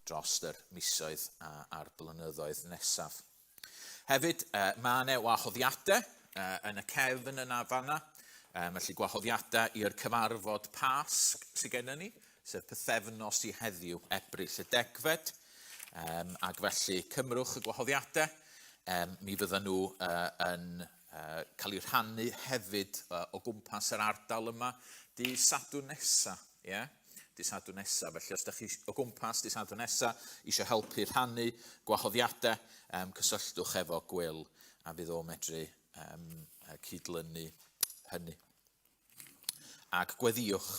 dros yr misoedd a'r blynyddoedd nesaf. Hefyd, mae yna wahoddiadau yn y cefn yna fanna, felly gwahoddiadau i'r cyfarfod Pasg sydd gennym ni, sef pythefnos i heddiw, Ebrill y degfed, um, ac felly cymrwch y gwahoddiadau, um, mi fyddan nhw uh, yn uh, cael eu rhannu hefyd uh, o gwmpas yr ardal yma dydd Sadwrn nesa, ie? Yeah? Dydd Sadwrn nesa. Felly os ydych chi o gwmpas dydd Sadwrn nesa eisiau helpu rhannu gwahoddiadau, um, cysylltwch efo Gwil a fydd o'n medru um, cydlynu hynny. Ac gweddïwch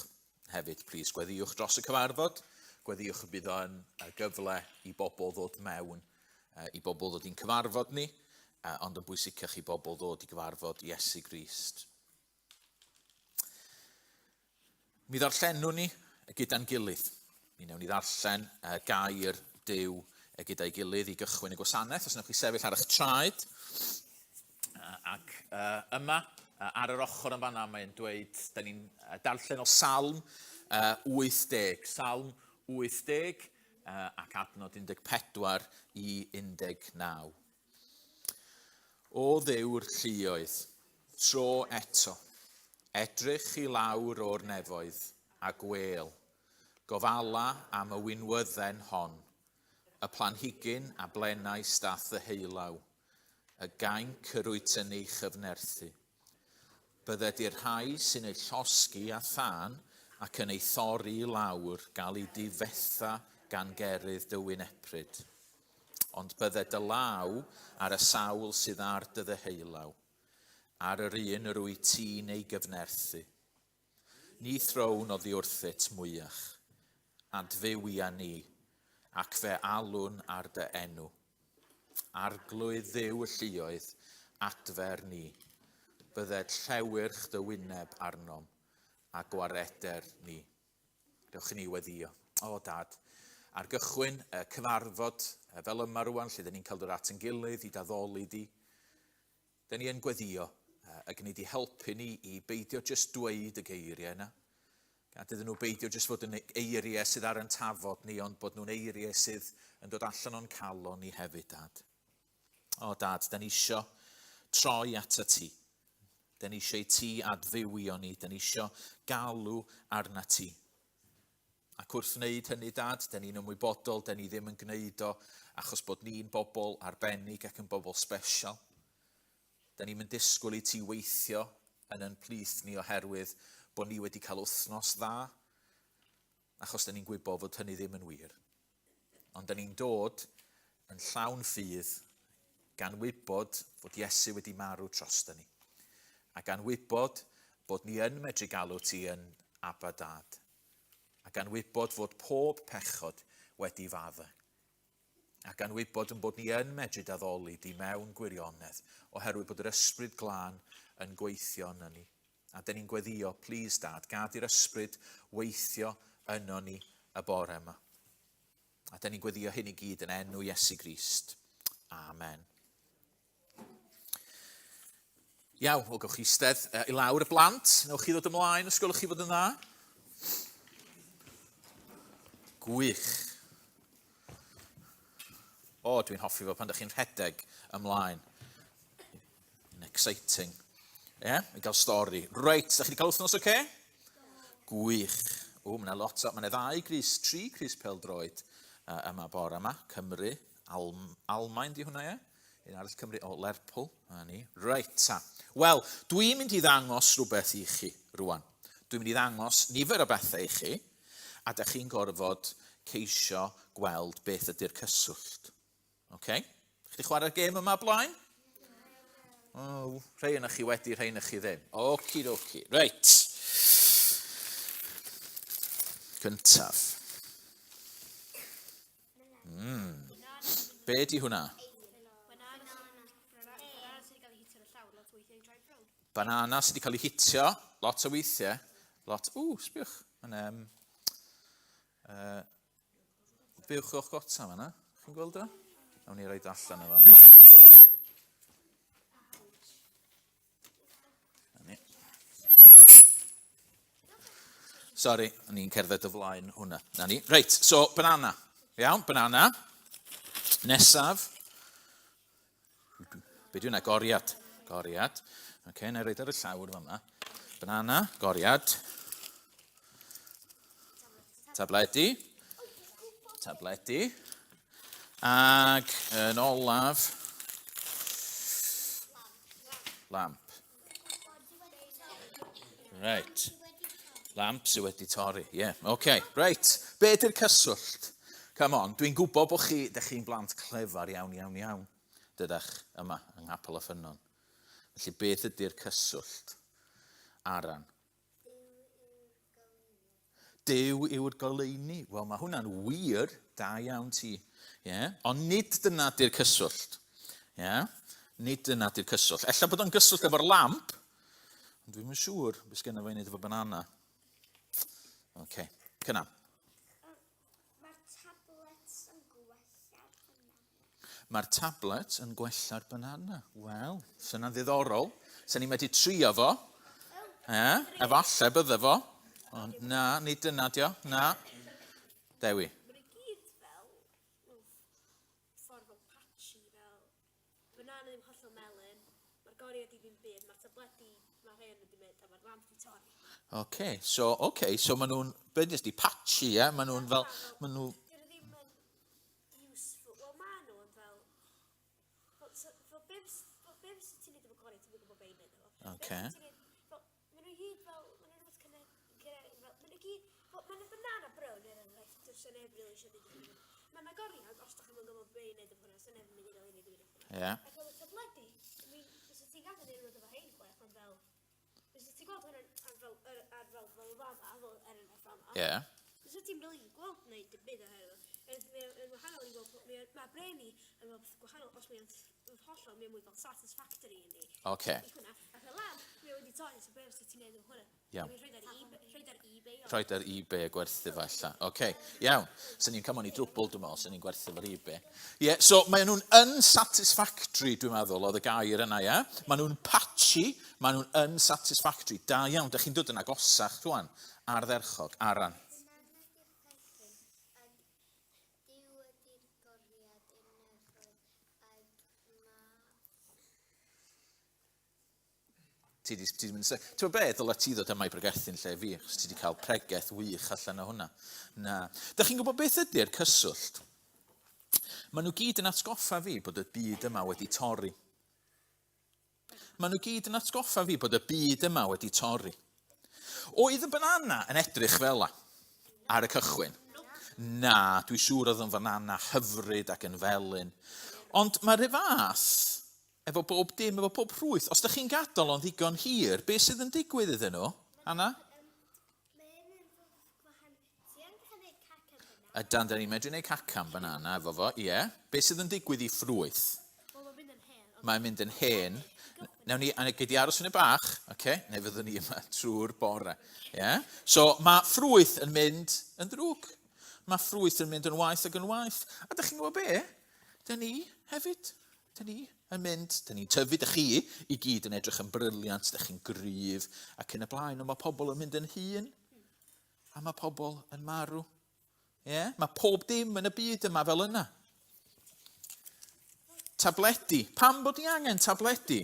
hefyd, plis, gweddïwch dros y cyfarfod, gweddïwch y bydd o'n gyfle i bobl ddod mewn, i bobl ddod i'n cyfarfod ni, ond yn bwysicach i bobl ddod i gyfarfod Iesu Grist. Mi ddarllenwn ni gyda'n gilydd. Mi wnawn ni ddarllen gair Duw gyda'i gilydd i gychwyn y gwasanaeth. Os wnewch chi sefyll ar eich traed. Ac yma, ar yr ochr yn fanna, mae'n dweud, da ni'n darllen o Salm 80. Salm 80 ac adnod 14 i 19. O Dduw'r lluoedd, tro eto, edrych i lawr o'r nefoedd a gwêl, gofala am y winwydden hon, y planhigyn a blenai staff ddeheulaw, y gainc yr wyt yn ei chyfnerthu. Bydded i'r rhai sy'n ei llosgi â thân ac yn ei thorri i lawr gael eu difetha gan gerydd dy wynepryd. Ond bydded dy law ar y sawl sydd ar dy ddeheulaw, ar yr un yr wyt ti'n ei gyfnerthu. Ni thrown oddi wrthyt mwyach. Adfywia ni, ac fe alwn ar dy enw. Arglwydd Dduw y lluoedd, adfer ni. Bydded llewyrch dy wyneb arnom, a gwareder ni. Dewch i ni weddio. O, Dad, ar gychwyn y cyfarfod fel yma rwan, lle dyn ni'n cael dod at yn gilydd i daddoli di, Dyn ni yn gweddio y gwneud i helpu ni i beidio jyst dweud y geiriau yna. Gad iddyn nhw beidio jyst fod yn eiriau sydd ar yn tafod ni, ond bod nhw'n eiriau sydd yn dod allan o'n calon ni hefyd, Dad. O, Dad, da ni isio troi ata ti. Da ni eisiau i ti adfywio ni. Da ni isio galw arna ti. Ac wrth wneud hynny, Dad, da ni'n ymwybodol, da ni ddim yn gwneud o achos bod ni'n bobl arbennig ac yn bobl special. Da ni'n mynd disgwyl i ti weithio yn yn plith ni oherwydd bod ni wedi cael wythnos dda, achos da ni'n gwybod fod hynny ddim yn wir. Ond da ni'n dod yn llawn ffydd gan wybod fod Iesu wedi marw drosto ni. A gan wybod bod ni yn medru galw ti yn Abba Dad. A gan wybod fod pob pechod wedi fadde. A gan wybod yn bod ni yn medru daddoli di mewn gwirionedd, oherwydd bod yr Ysbryd Glân yn gweithio yno ni. A dyn ni'n gweddio, please Dad, gad i'r Ysbryd weithio yno ni y bore yma. A dyn ni'n gweddio hyn i gyd yn enw Iesu Grist. Amen. Iawn, wel gewch chi eistedd uh, i lawr y blant. Newch chi ddod ymlaen os gwelwch chi fod yn dda. Gwych. O, dwi'n hoffi fo pan ydych chi'n rhedeg ymlaen. Yn exciting. Ie, yeah, i gael stori. Reit, ydych chi wedi cael wythnos oce? Okay? Gwych. O, mae yna lot o... Mae yna ddau gris, tri gris pêl-droed uh, yma bore yma. Cymru, Alm, Almaen di hwnna, ie? Un arall Cymru, o, Lerpwl. Na ni. Reit, ta. Wel, dwi'n mynd i ddangos rhywbeth i chi rwan. Dwi'n mynd i ddangos nifer o bethau i chi, a da chi'n gorfod ceisio gweld beth ydy'r cyswllt. Oce? Okay? Chi wedi chwarae'r gêm yma blaen? O, oh, rhai yna chi wedi, rhai yna chi ddim. Oci doci. Reit. Cyntaf. Mm. Be di hwnna? Banana sydd wedi cael ei hitio lot o weithiau. Lot, ww, sbiwch. Mae'n um, uh, buwch o'ch gota fanna. Chi'n gweld o? Nawn ni roed allan o fan. Sorry, o'n i'n cerdded o flaen hwnna. Na ni. Reit, so banana. Iawn, banana. Nesaf. Be di hwnna? Goriad. Goriad. Oce, okay, na i roed ar y llawr fan'na. Banana, goriad. Tabledi. Tabledi. Ac yn olaf, lamp. Right. Lamp sydd wedi torri. Ie, yeah. oce. Okay. Reit. Be ydy'r cyswllt? Come on, dwi'n gwybod bod chi, dych chi'n blant clefar iawn, iawn, iawn. Dydach yma yng Nghapel y Ffynnon. Felly beth ydy'r cyswllt? Aran. Duw yw'r goleuni. Wel, mae hwnna'n wir, da iawn ti. Yeah? Ond nid dyna di'r cyswllt. Yeah? Nid dyna di'r cyswllt. Ella bod o'n gyswllt efo'r lamp, ond dwi'm yn siŵr beth sgenna fo i wneud efo banana. Oce, okay. Cynan. Mae'r tablets yn gwella'r banana. Mae'r tablet yn gwella'r banana. Wel, sy'n ddiddorol. Sy'n ni'n medru trio fo. E, efallai bydde fo. Ond na, nid dyna dio. Na. Dewi. Mae'n i gyd fel, mewn ffordd fel patchy, fel banana ddim hollol melyn, mae'r goriad i ddim byd, mae'r tabledi, mae rhai o'n nhw wedi mynd, a mae'r lamp wedi torri. Oce, so, okay, so maen nhw'n, be dys di, patchy, ie? Maen nhw'n fel, maen nhw... Dyn nhw ddim yn useful. Wel, maen nhw, ond fel... Fel, so, fel be fel be fysa ti'n neud efo goriad, ti'n gwybod be i neud efo. Oce. Be fysa ti'n neud, fel, maen nhw i gyd fel, maen nhw'n rhywbeth cynne, cynne, fel, maen nhw gyd, fel, maen nhw banana brown er enghraifft, does 'na neb rili eisiau neud efo hwnna. Mae 'na goriad, os da chi'm yn gwybod be i neud efo hwnna, sa neb yn mynd i rili neud efo hwnna. Ie. Ac fel y tabledi, I mean, fysa ti'n gallu neud rhywbeth efo hein chwaith, ond fel, Fysa ti'n gweld hwn ar fel, ar, ar fel, fel y fama, fel er enghraifft fama. Ie. Yeah. Fysa ti'n rili gweld wneud dim byd oherwydd. Er, mae o'n wahanol i weld, mae, mae brain i yn weld peth gwahanol, os mae'n hollol, mae'n mwy fel satisfactory i ni. Oce. I hwnna. Ac y lamp, mae wedi torri, so be fysa ti'n neud efo hwnna? Iawn. Rhoid ar eBay, rhoid ar eBay. Rhoid ar eBay a gwerthu fo allan. Oce, okay. iawn. So ni'n cymryd i drwbl, dwi'n meddwl, so ni'n gwerthu fo'r eBay. Ie, yeah, so maen nhw'n unsatisfactory, dwi'n meddwl, oedd y gair yna, ie? Yeah? Maen nhw'n patchy, maen nhw'n unsatisfactory. Da iawn, da chi'n dod yn agosach, rwan, ardderchog, Aran. Duw ydy'r goriad yn nefoedd, ac mae Ti di, ti di mynd... Ti'n gwybod be, dylai ti ddod yma i bregethu'n lle fi, achos ti di cael pregeth wych allan o hwnna. Na. Da chi'n gwybod beth ydy'r cyswllt? Maen nhw gyd yn atgoffa fi bod y byd yma wedi torri. Maen nhw gyd yn atgoffa fi bod y byd yma wedi torri. Oedd y banana yn edrych fel la ar y cychwyn? Na, dwi siŵr oedd yn fanana hyfryd ac yn felyn. Ond mae rhyw fath Efo bob dim, efo pob ffrwyth. Os dych chi'n gadael o'n ddigon hir, beth sydd yn digwydd iddyn nhw? Anna? Ydan, da ni'n medru gwneud cacan banana efo fo, ie. Yeah. Be sydd yn digwydd i ffrwyth? Mae'n mynd yn hen. Nawn ni, a gei di aros yn y bach, oce, okay? neu fyddwn ni yma trwy'r bore. Yeah? So mae ffrwyth yn mynd yn ddrwg. Mae ffrwyth yn mynd yn waeth ac yn waeth. A dych chi'n gwybod be? Dyn ni hefyd. Dyn ni yn mynd, dyn ni'n tyfu, dych chi i gyd yn edrych yn brilliant, dych chi'n gryf ac yn y blaen, ond mae pobl yn mynd yn hŷn a mae pobl yn marw. Ie? Yeah? Mae pob dim yn y byd yma fel yna. Tabledi. Pam bod ni angen tabledi?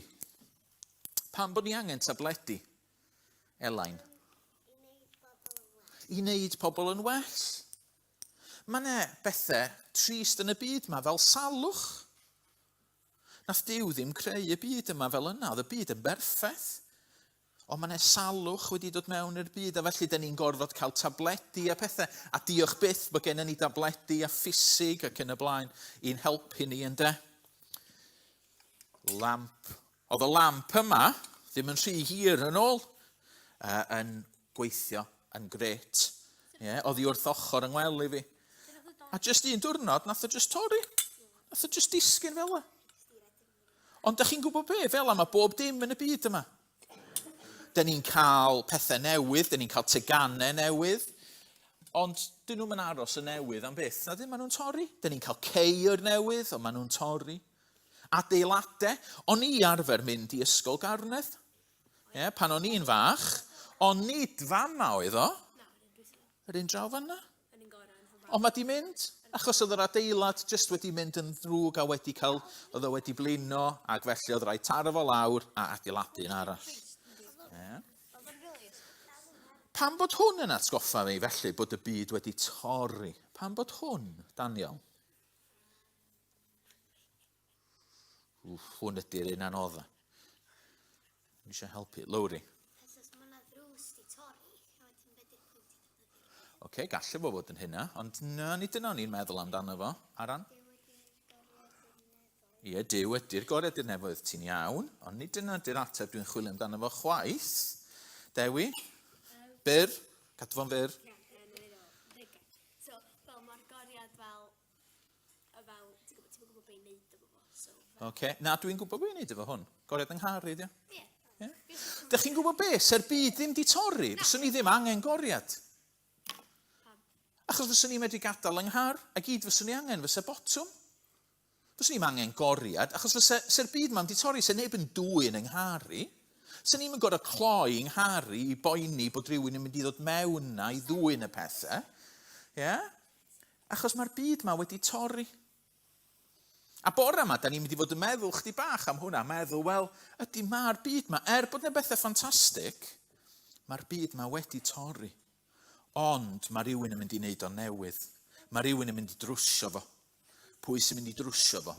Pam bod ni angen tabledi? Elain. I wneud pobl yn well. Mae yna bethau trist yn y byd yma fel salwch. Nath Duw ddim creu y byd yma fel yna, oedd y byd yn berffaith. Ond mae yna salwch wedi dod mewn i'r byd, a felly dyn ni'n gorfod cael tabledi a pethau. A diolch byth bod gennym ni dabledi a ffisig ac yn y blaen i'n helpu ni ynde. Lamp. Oedd y lamp yma ddim yn rhy hir yn ôl yn gweithio yn gret. Ie, yeah, oddi wrth ochr yng ngwely fi. A jyst un diwrnod, nath o jyst torri. Nath o jyst disgyn fel yna. Ond da chi'n gwybod be? Fel yma, mae bob dim yn y byd yma. Da ni'n cael pethau newydd, da ni'n cael teganau newydd, ond dyn nhw'n mynd aros yn newydd am byth. Na dyn, maen nhw'n torri. Da ni'n cael ceir newydd, ond maen nhw'n torri. Adeiladau. O'n i arfer mynd i ysgol Garnedd. Ie, pan o'n i'n fach, ond nid fama oedd o. Yr un draw fanna. Ond mae di mynd. Achos oedd yr adeilad jyst wedi mynd yn ddrwg a wedi cael, oedd o wedi blino, ac felly oedd rhaid taro fo lawr a adeiladu un arall. Yeah. Pam bod hwn yn atgoffa fi felly bod y byd wedi torri? Pam bod hwn, Daniel? Wff, hwn ydy'r un anodda. Dwi eisiau helpu. Lowri. Achos mae yna ddrws di torri, a wedyn be di'r pwynt i ddefnyddio'r Oce, okay, gallu fo fod yn hynna, ond na, nid dyna o'n i'n meddwl amdano fo. Aran? Ie, Duw ydy'r goriad i'r nefoedd, ti'n iawn, ond nid dyna di'r ateb dwi'n chwilio amdano fo chwaith. Dewi? Byr? Cadw fo'n fyr. So, fel mae'r goriad fel, fel, ti'n gwybod, ti'n gwybod beth i wneud efo fo. So, fel... Okay. Na, dwi'n gwybod beth i wneud efo hwn. Goriad yng ngharu, di o. Ie. Yeah. Dych chi'n gwybod beth? Se'r byd ddim di torri, fyswn ni ddim angen goriad. Achos fyswn ni'n medru gadael yng nghar, a gyd fyswn ni angen fysa botwm. Fyswn ni'm angen goriad, achos fysa, se'r byd 'ma'm 'di torri, se neb yn dwyn yng nghar i. Se ni'm yn gorfod cloi yng nghar i i boeni bod rhywun yn mynd i ddod mewn 'na i ddwyn y pethau. Ie? Yeah? Achos mae'r byd 'ma wedi torri. A bore yma, da ni'n mynd i fod yn meddwl chdi bach am hwnna, meddwl, wel, ydy mae'r byd 'ma, er bod 'na bethau ffantastig, mae'r byd 'ma wedi torri. Ond mae rhywun yn mynd i wneud o'n newydd. Mae rhywun yn mynd i drwsio fo. Pwy sy'n mynd i drwsio fo?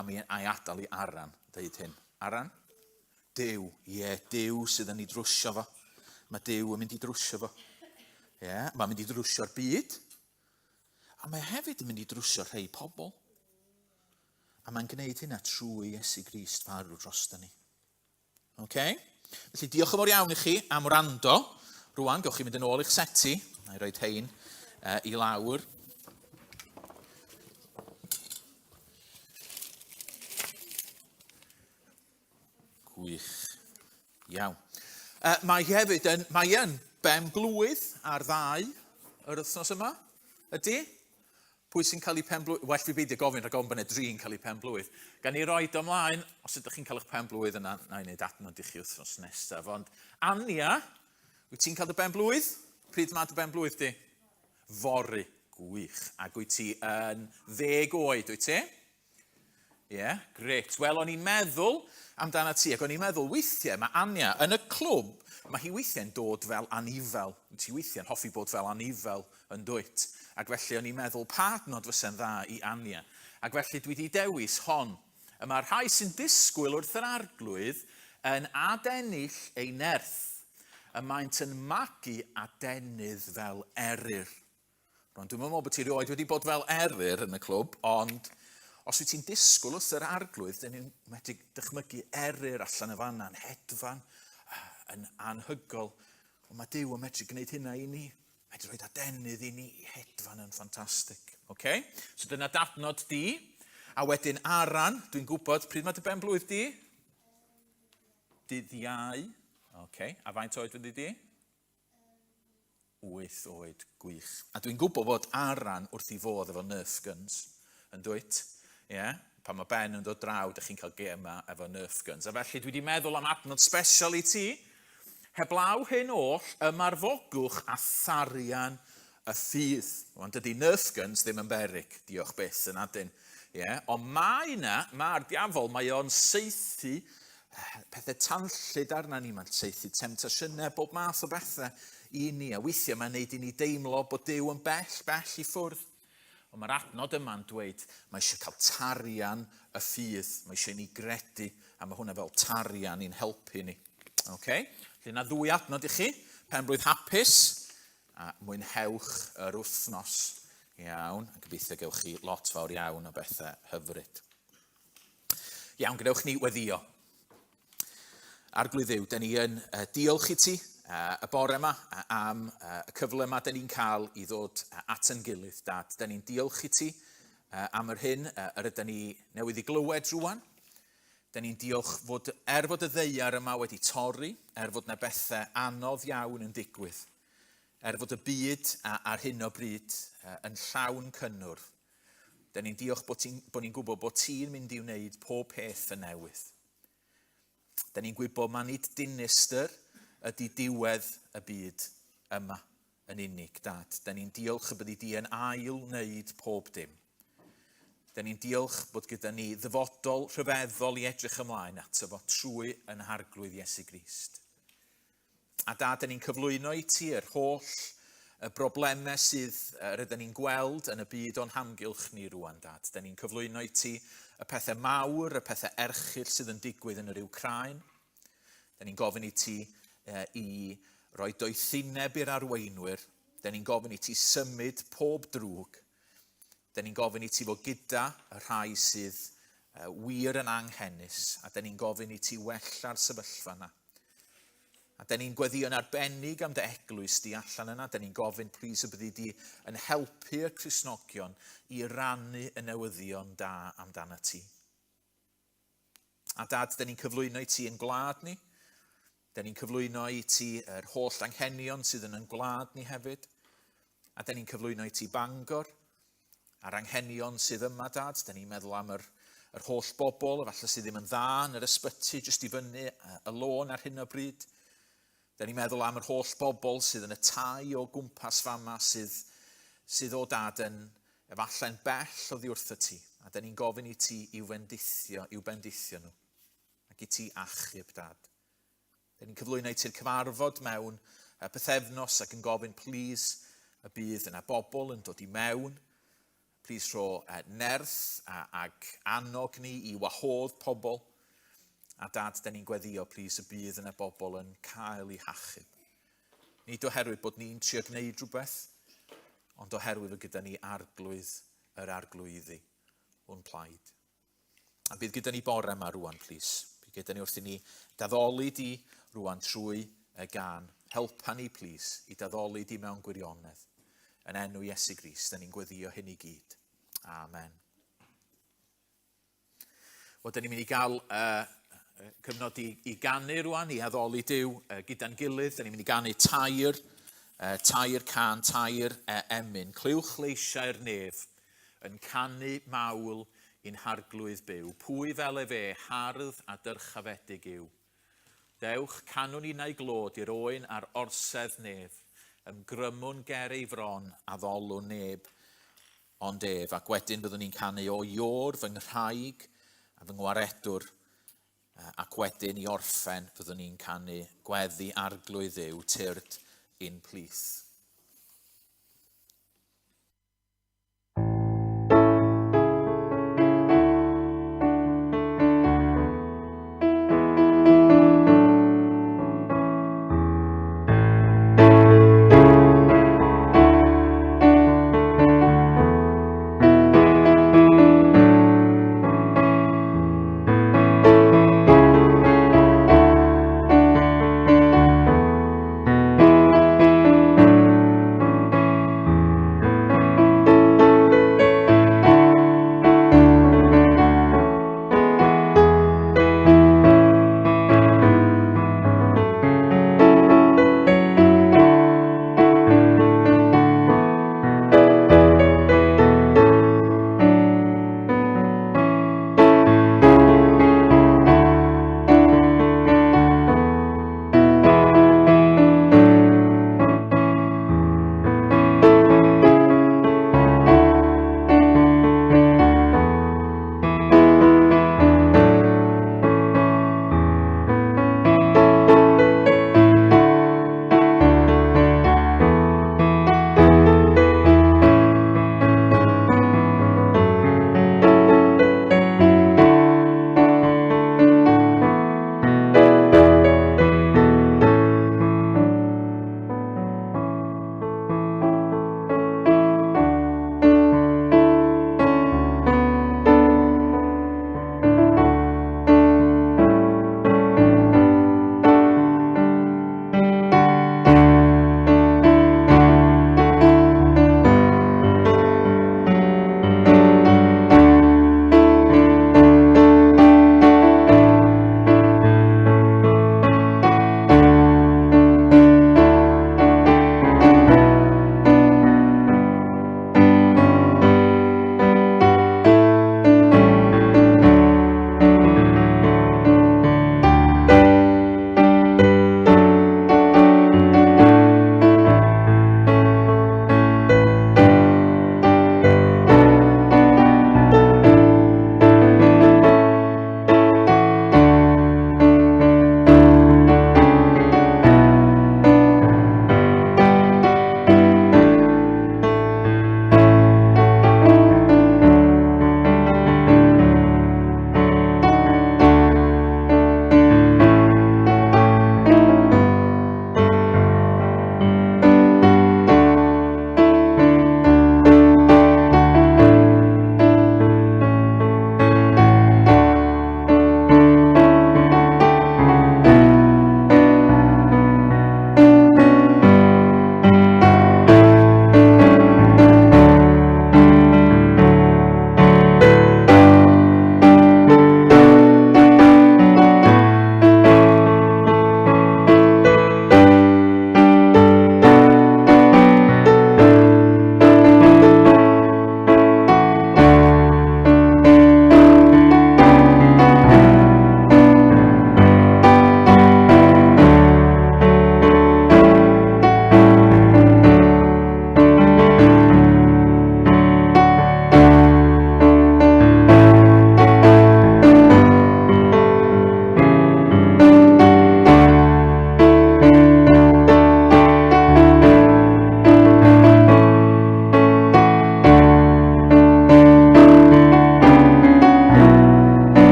A mi a'i adael i Aran ddeud hyn. Aran? Duw. Ie, yeah, Duw sydd yn ei drwsio fo. Mae Duw yn mynd i drwsio fo. Ie, yeah, mae'n mynd i drwsio'r byd. A mae hefyd yn mynd i drwsio rhai pobl. A mae'n gwneud hynna trwy Iesu Grist farw drosto ni. Okay? Felly diolch yn fawr iawn i chi am wrando. Rwan, gewch chi mynd yn ôl i'ch seti. Na i roed hein i lawr. Gwych. Iawn. Mae hi hefyd yn, mae yn ben blwydd ar ddau yr wythnos yma. Ydy? Pwy sy'n cael eu pen-blwydd? Well fi beidio gofyn rhag ofn bod yna dri'n cael eu pen-blwydd. Gan i roi o ymlaen, os ydych chi'n cael eich pen-blwydd yna, na i wneud adnod i chi wythnos nesaf. Ond Ania, wyt ti'n cael dy ben-blwydd? Pryd mae dy ben-blwydd di? Fory. Gwych. Ac wyt ti yn ddeg oed, wyt ti? Ie, yeah, grêt. Wel, o'n i'n meddwl amdana ti, ac o'n i'n meddwl weithiau mae Anya yn y clwb, mae hi weithiau'n dod fel anifel. Ti weithiau'n hoffi bod fel anifel yn dwyt. Ac felly o'n i'n meddwl pa adnod fysa'n dda i Anya. Ac felly dwi wedi dewis hon. Y mae'r rhai sy'n disgwyl wrth yr arglwydd yn adennill ei nerth. Y maent yn magu adenydd fel eryr. Rwan, dwi'm yn meddwl bod ti rioed wedi bod fel eryr yn y clwb, ond os wyt ti'n disgwyl wrth yr arglwydd, dyn ni'n medru dychmygu eryr allan y fanna yn hedfan, yn anhygol. Ond mae Duw yn medru gwneud hynna i ni. Medru rhoi adenydd i ni i hedfan yn ffantastig. Okay? So dyna dadnod di. A wedyn Aran, dwi'n gwybod, pryd mae dy ben blwydd di? Dydd Iau. Okay. A faint oed fyddi di? Wyth oed, gwych. A dwi'n gwybod bod Aran wrth ei fodd efo Nerf guns, yn dwyt? Ie? Yeah? Pan mae Ben yn dod draw, dych chi'n cael gema efo Nerf guns. A felly dwi wedi meddwl am adnod special i ti. Heblaw hyn oll, ymarfogwch a tharian y ffydd. Wan, dydy Nerf guns ddim yn beryg, diolch byth, yn adyn. Ie? Yeah? Ond mae yna, mae'r diafol, mae o'n saethu pethau tanllyd arna ni, mae'n saethu temtasiynau, bob math o bethau i ni, a weithiau mae'n neud i ni deimlo bod Duw yn bell, bell i ffwrdd. Ond mae'r adnod yma'n dweud, mae eisiau cael tarian y ffydd, mae eisiau ni gredu, a mae hwnna fel tarian i'n helpu ni. Okay? Felly yna ddwy adnod i chi, pen-blwydd hapus, a mwynhewch yr wythnos. Iawn, a gobeithio gewch chi lot fawr iawn o bethau hyfryd. Iawn, gwnewch ni weddio. Arglwydd Dduw, da ni yn diolch i ti y bore yma am y cyfle yma da ni'n cael i ddod at yn gilydd, Dad. Da ni'n diolch i ti am yr hyn yr ydyn ni newydd i glywed rwan. Da ni'n diolch fod, er fod y ddeiar yma wedi torri, er fod yna bethau anodd iawn yn digwydd, er fod y byd ar hyn o bryd yn llawn cynnwrf, Da ni'n diolch bod, ti'n, bod ni'n gwybod bod ti'n mynd i wneud pob peth yn newydd. Da ni'n gwybod mae nid dinistr ydy diwedd y byd yma. yn unig, Dad. Da ni'n diolch y byddi di yn ail wneud pob dim. Da ni'n diolch bod gyda ni ddyfodol rhyfeddol i edrych ymlaen ato fo trwy yn Harglwydd Iesu Grist. A Dad, da ni'n cyflwyno i ti yr holl y broblemau sydd rydyn ni'n gweld yn y byd o'n hamgylch ni rwan, Dad. Da ni'n cyflwyno i ti y pethau mawr, y pethau erchyll sydd yn digwydd yn yr Wcráin. Da ni'n gofyn i ti i roi doethineb i'r arweinwyr. Da ni'n gofyn i ti symud pob drwg. Da ni'n gofyn i ti fod gyda y rhai sydd wir yn anghenus, a da ni'n gofyn i ti wella'r sefyllfa yna. A da ni'n gweddïo'n arbennig am dy eglwys di allan yna. Da ni'n gofyn, plîs, y byddi di yn helpu'r Cristnogion i rannu y newyddion da amdana ti. A Dad, da ni'n cyflwyno i ti yn gwlad ni. Da ni'n cyflwyno i ti yr holl anghenion sydd yn yn gwlad ni hefyd. A da ni'n cyflwyno i ti Bangor a'r anghenion sydd yma, Dad. Da ni'n meddwl am yr, yr holl bobl, efallai sydd ddim yn dda yn yr ysbyty, jyst i fyny y lôn ar hyn o bryd. Da ni'n meddwl am yr holl bobl sydd yn y tai o gwmpas fama sydd, sydd o Dad yn efallai'n bell oddi wrtho ti, a da ni'n gofyn i ti i'w fendithio, i'w bendithio nhw, ac i ti achub, Dad. Da ni'n cyflwyno i ti'r cyfarfod mewn pythefnos ac yn gofyn, plîs, y bydd yna bobl yn dod i mewn. Plîs rho nerth ac annog ni i wahodd pobl. A Dad, da ni'n gweddio, plîs, y bydd yna bobl yn cael eu hachub. Nid oherwydd bod ni'n trio gwneud rhywbeth, ond oherwydd fod gyda ni arglwydd yr arglwyddi o'n plaid. A bydd gyda ni bore yma rwan, plîs. Bydd gyda ni wrth i ni daddoli di rwan trwy y gan. Helpa ni, plîs, i daddoli di mewn gwirionedd. Yn enw Iesu Grist, da ni'n gweddio hyn i gyd. Amen. Wel, da ni'n mynd i gael cyfnod i, i ganu rwan, i addoli Duw gyda'n gilydd. Da ni'n mynd i ganu tair, tair can, tair emyn. Clywch leisiau'r nef yn canu mawl i'n harglwydd byw. Pwy fel ef e, hardd a dyrchafedig yw. Dewch, canwn unau glod i'r oen ar orsedd nef, ymgrymwn ger ei fron, addolwn neb ond ef, ac wedyn byddwn ni'n canu o Iôr fy nghraig a fy ngwaredwr, ac wedyn i orffen fyddwn ni'n canu gweddi arglwydd Dduw, tyrd i'n plith.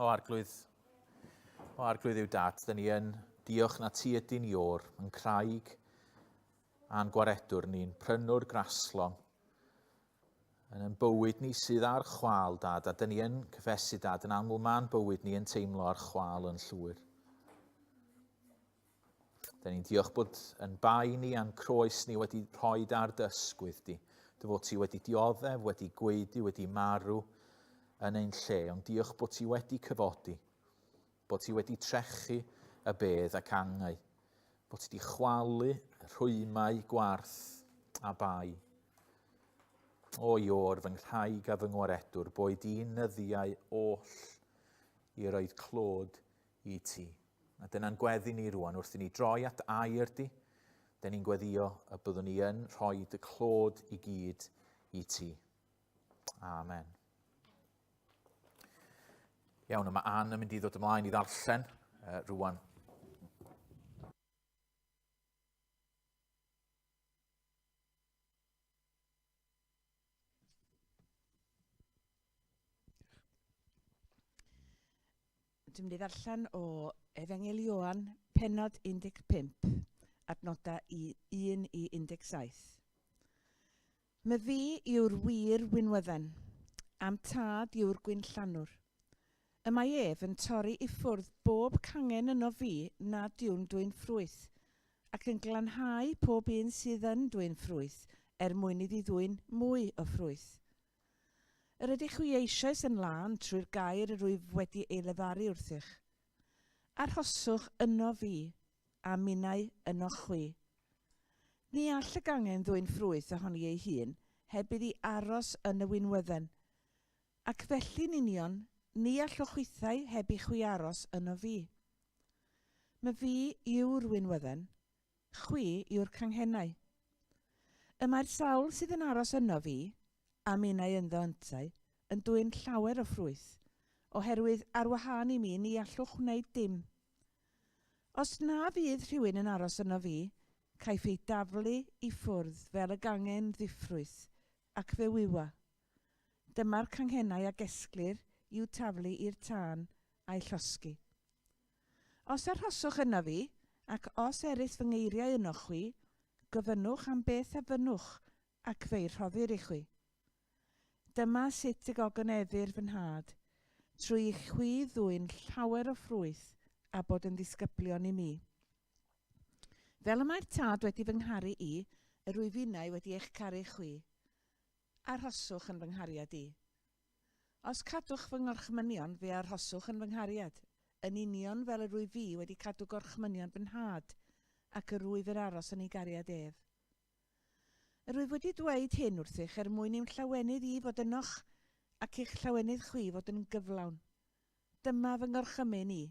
O arglwydd, o arglwydd yw dad, dyn ni yn diolch na ti ydy'n ior, yn craig a'n gwaredwr ni'n prynwr graslon, yn yn bywyd ni sydd ar chwâl, dad, a dyn ni yn cyffesu, dad, yn aml ma'n bywyd ni yn teimlo ar chwâl yn llwyr. Dyn ni'n diolch bod yn bai ni a'n croes ni wedi rhoi ar dysgwydd di. Dy fod ti wedi dioddef, wedi gwaedu, wedi marw yn ein lle, ond diolch bod ti wedi cyfodi, bod ti wedi trechu y bedd ac angau, bod ti wedi chwalu rhwymau gwarth a bai. O Ior, fy nghraig a fy ngwaredwr, boed i'n nyddiau oll i roed clod i ti. A dyna'n gweddi ni rwan, wrth i ni droi at air di, dyn ni'n gweddio y byddwn ni yn rhoi dy clod i gyd i ti. Amen. Iawn, mae Ann yn mynd i ddod ymlaen i ddarllen uh, rwan. Dwi'n mynd i ddarllen o Efengyl Ioan, pennod 15, adnodau i 1 i 17. Myfi yw'r wir winwydden, a'm tad yw'r gwinllanwr. Y mae ef yn torri i ffwrdd bob cangen yno fi nad yw'n dwyn ffrwyth, ac yn glanhau pob un sydd yn dwyn ffrwyth, er mwyn iddi ddwyn mwy o ffrwyth. Yr ydych chwi eisoes yn lân trwy'r gair yr wyf wedi ei lefaru wrthych. Arhoswch yno fi, a minnau ynoch chwi. Ni all y gangen ddwyn ffrwyth ohoni ei hun heb iddi aros yn y winwydden. Ac felly'n union, ni allwch chwithau heb i chwi aros yno fi. Myfi yw'r winwydden, Chwi yw'r canghennau. Y mae'r sawl sydd yn aros ynof fi, a minnau ynddo yntau, yn dwyn llawer o ffrwyth, oherwydd ar wahân i mi ni allwch wneud dim. Os na fydd rhywun yn aros ynof fi, caiff ei daflu i ffwrdd fel y gangen ddiffrwyth, ac fe wywa. Dyma'r canghennau a gesglir i'w taflu i'r tân a'u llosgi. Os arhoswch ynof fi, ac os erys fy ngeiriau ynoch chwi, gofynnwch am beth a fynnwch, ac fe'i rhoddir i chwi. Dyma sut y gogoneddir fy nhad, trwy i chwi ddwyn llawer o ffrwyth a bod yn ddisgyblion i mi. Fel y mae'r Tad wedi fy ngharu i, yr wyf innau wedi eich caru chwi. Arhoswch yn fy nghariad i. Os cadwch fy ngorchmynion, fe arhoswch yn fy nghariad, yn union fel yr wyf fi wedi cadw gorchmynion fy Nhad, ac yr wyf yn aros yn ei gariad ef. Yr wyf wedi dweud hyn wrthych er mwyn i'm llawenydd i fod ynoch, ac i'ch llawenydd chwi fod yn gyflawn. Dyma fy ngorchymyn i,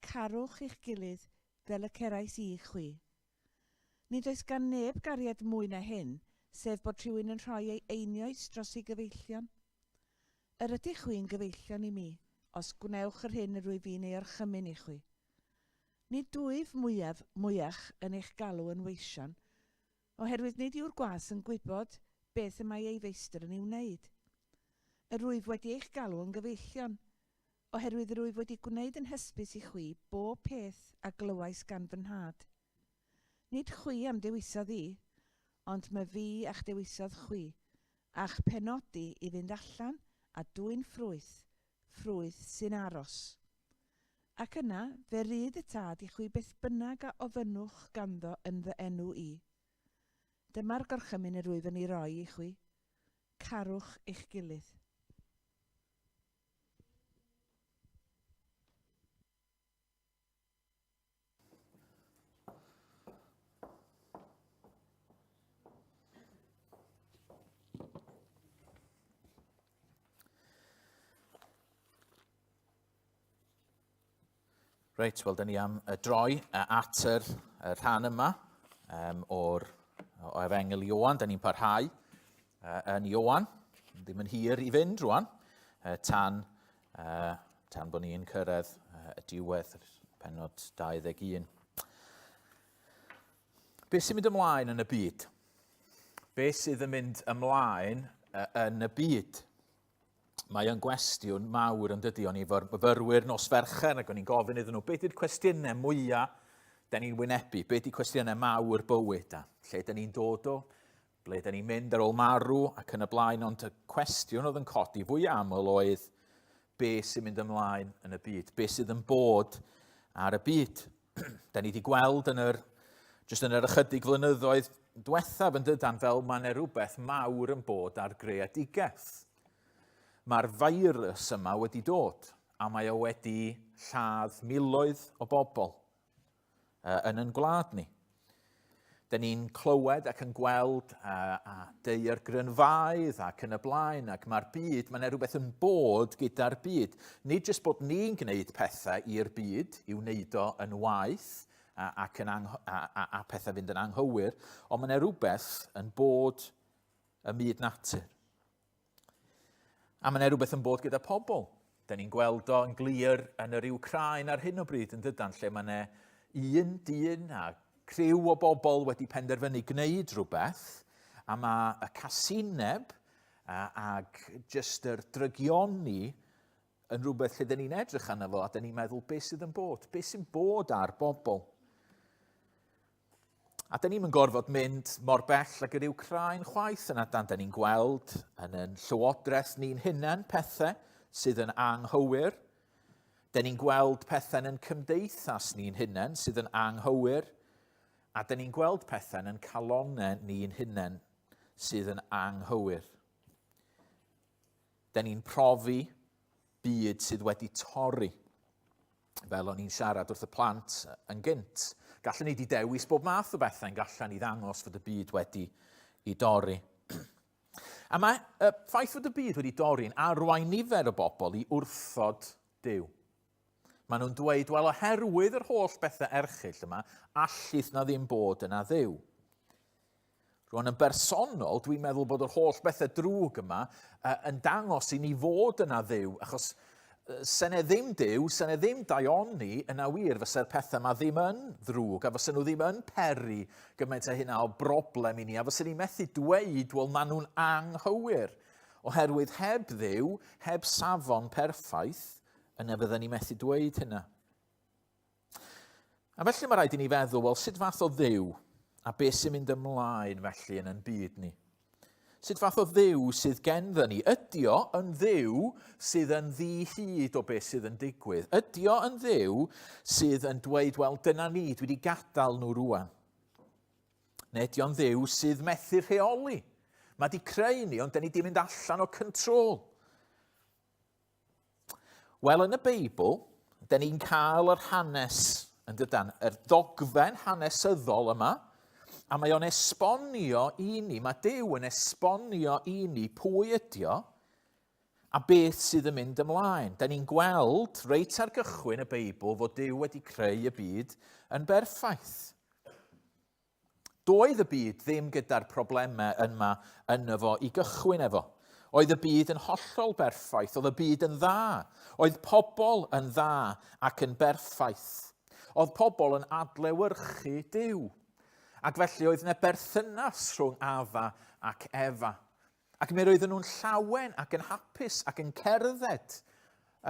Carwch eich gilydd fel y cerais i chwi. Nid oes gan neb gariad mwy na hyn, sef bod rhywun yn rhoi ei einioes dros ei gyfeillion. Yr ydych chwi'n gyfeillion i mi, os gwnewch yr hyn yr wyf fi'n ei orchymyn i chwi. Nid wyf mwyaf mwyach yn eich galw yn weision, oherwydd nid yw'r gwas yn gwybod beth y mae ei feistr yn ei wneud. Yr wyf wedi eich galw yn gyfeillion, oherwydd yr wyf wedi gwneud yn hysbys i chwi bob peth a glywais gan fy Nhad. Nid chwi a'm dewisodd i, ond myfi a'ch dewisodd chwi, a'ch penodi i fynd allan a dwyn ffrwyth, ffrwyth sy'n aros. Ac yna, fe rydd y Tad i chwi beth bynnag a ofynnwch ganddo yn fy enw i. Dyma'r gorchymyn yr wyf yn ei roi i chwi, carwch eich gilydd. Reit, wel, dyn ni am droi at yr, y rhan yma um, o'r o Efengyl Ioan. Dyn ni'n parhau uh, yn Ioan. Ddim yn hir i fynd rwan, uh, tan, uh, tan bod ni'n cyrraedd uh, y diwedd, penod 21. Beth sy'n mynd ymlaen yn y byd? Beth sydd yn mynd ymlaen uh, yn y byd? Mae yn gwestiwn mawr yn dydy, o'n i efo'r myfyrwyr nos Fercher ac o'n i'n gofyn iddyn nhw beth yw'r cwestiynau mwyaf da ni'n wynebu, beth ydy cwestiynau mawr bywyd a lle da ni'n dod o, ble da ni'n mynd ar ôl marw ac yn y blaen, ond y cwestiwn oedd yn codi fwy aml oedd be sy'n mynd ymlaen yn y byd, be sydd yn bod ar y byd. da ni wedi gweld yn yr, jyst yn yr ychydig flynyddoedd diwethaf yn dydan fel mae yna rhywbeth mawr yn bod ar greadigaeth. Mae'r feirws yma wedi dod a mae o wedi lladd miloedd o bobl yn yn gwlad ni. Dyn ni'n clywed ac yn gweld a daeargrynfaoedd ac yn y blaen, ac mae'r byd, mae yna rhywbeth yn bod gyda'r byd. Nid jyst bod ni'n gwneud pethau i'r byd, i'w wneud o yn waeth a, ac yn angho, a, a, a pethau fynd yn anghywir, ond mae yna rhywbeth yn bod y myd natur. A mae yna rhywbeth yn bod gyda pobl. Da ni'n gweld o yn glir yn yr Wcráin ar hyn o bryd yn dydan, lle mae yna un dyn a criw o bobl wedi penderfynu gwneud rhywbeth, a mae y casineb ac jyst yr drygioni yn rhywbeth lle dyn ni'n edrych arno fo a dyn ni'n meddwl beth sydd yn bod, beth sy'n bod ar bobl. A dyn ni'm yn gorfod mynd mor bell ag yr Wcráin chwaith yn adan. Dyn ni'n gweld yn yn llywodraeth ni'n hunain pethau sydd yn anghywir. Dyn ni'n gweld pethau yn cymdeithas ni'n hunain sydd yn anghywir. A dyn ni'n gweld pethau yn calonau ni'n hunain sydd yn anghywir. Dyn ni'n profi byd sydd wedi torri. Fel o'n i'n siarad wrth y plant yn gynt, gallen ni di dewis bob math o bethau yn gallen ni ddangos fod y byd wedi i dorri. A mae y ffaith fod y byd wedi dorri'n arwain nifer o bobl i wrthod Duw. Maen nhw'n dweud, wel, oherwydd yr holl bethau erchyll yma, allith na ddim bod yna Dduw. Rwan yn bersonol, dwi'n meddwl bod yr holl bethau drwg yma uh, yn dangos i ni fod yna Dduw, achos sene ddim Duw, sene ddim daioni yna wir, fysa'r pethau yma ddim yn ddrwg, a fysa nhw ddim yn peri gymaint â hynna o broblem i ni, a fysa ni methu dweud, wel, maen nhw'n anghywir, oherwydd heb Dduw, heb safon perffaith, yna fydden ni methu dweud hynna. A felly mae rhaid i ni feddwl, wel, sut fath o ddew a beth sy'n mynd ymlaen felly yn yn byd ni? Sut fath o ddew sydd genddo ni? Ydy o yn ddew sydd yn ddi-hyd o beth sydd yn digwydd? Ydy o yn ddew sydd yn dweud, wel, dyna ni, dwi wedi gadael nhw rwan? Neu ydy o'n ddew sydd methu rheoli? Mae di creu ni, ond dyn ni di mynd allan o control. Wel, yn y Beibl, dyn ni'n cael yr hanes, yn dydan, yr ddogfen hanesyddol yma, a mae o'n esbonio i ni, mae Duw yn esbonio i ni pwy ydi o, a beth sydd yn mynd ymlaen. Da ni'n gweld reit ar gychwyn y Beibl fod Duw wedi creu y byd yn berffaith. Doedd y byd ddim gyda'r problemau yma yno fo i gychwyn efo. Oedd y byd yn hollol berffaith, oedd y byd yn dda. Oedd pobl yn dda ac yn berffaith. Oedd pobl yn adlewyrchu Duw. Ac felly oedd yna berthynas rhwng Adda ac Efa. Ac mi roedden nhw'n llawen ac yn hapus ac yn cerdded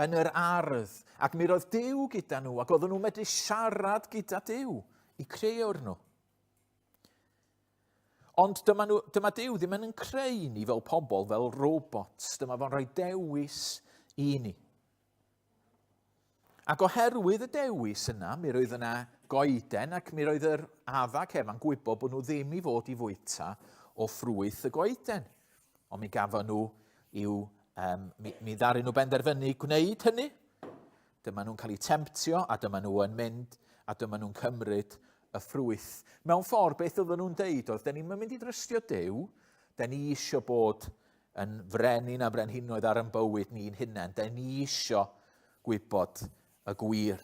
yn yr ardd. Ac mi roedd Duw gyda nhw ac oedden nhw'n medru siarad gyda Duw i creuwr nhw. Ond dyma, nhw, dyma Duw ddim yn creu ni fel pobl, fel robots. Dyma fo'n rhoi dewis i ni. Ac oherwydd y dewis yna, mi roedd yna goeden ac mi roedd yr Adda ac Efa'n gwybod bod nhw ddim i fod i fwyta o ffrwyth y goeden. Ond mi gafon nhw i'w, um, mi, mi ddaru nhw benderfynu gwneud hynny. Dyma nhw'n cael eu temtio a dyma nhw yn mynd a dyma nhw'n cymryd y ffrwyth. Mewn ffordd, beth oedden nhw'n deud oedd, da ni'n mynd i drystio Duw, da ni eisiau bod yn frenin a brenhinoedd ar yn bywyd ni'n hunain. Da ni isio gwybod y gwir.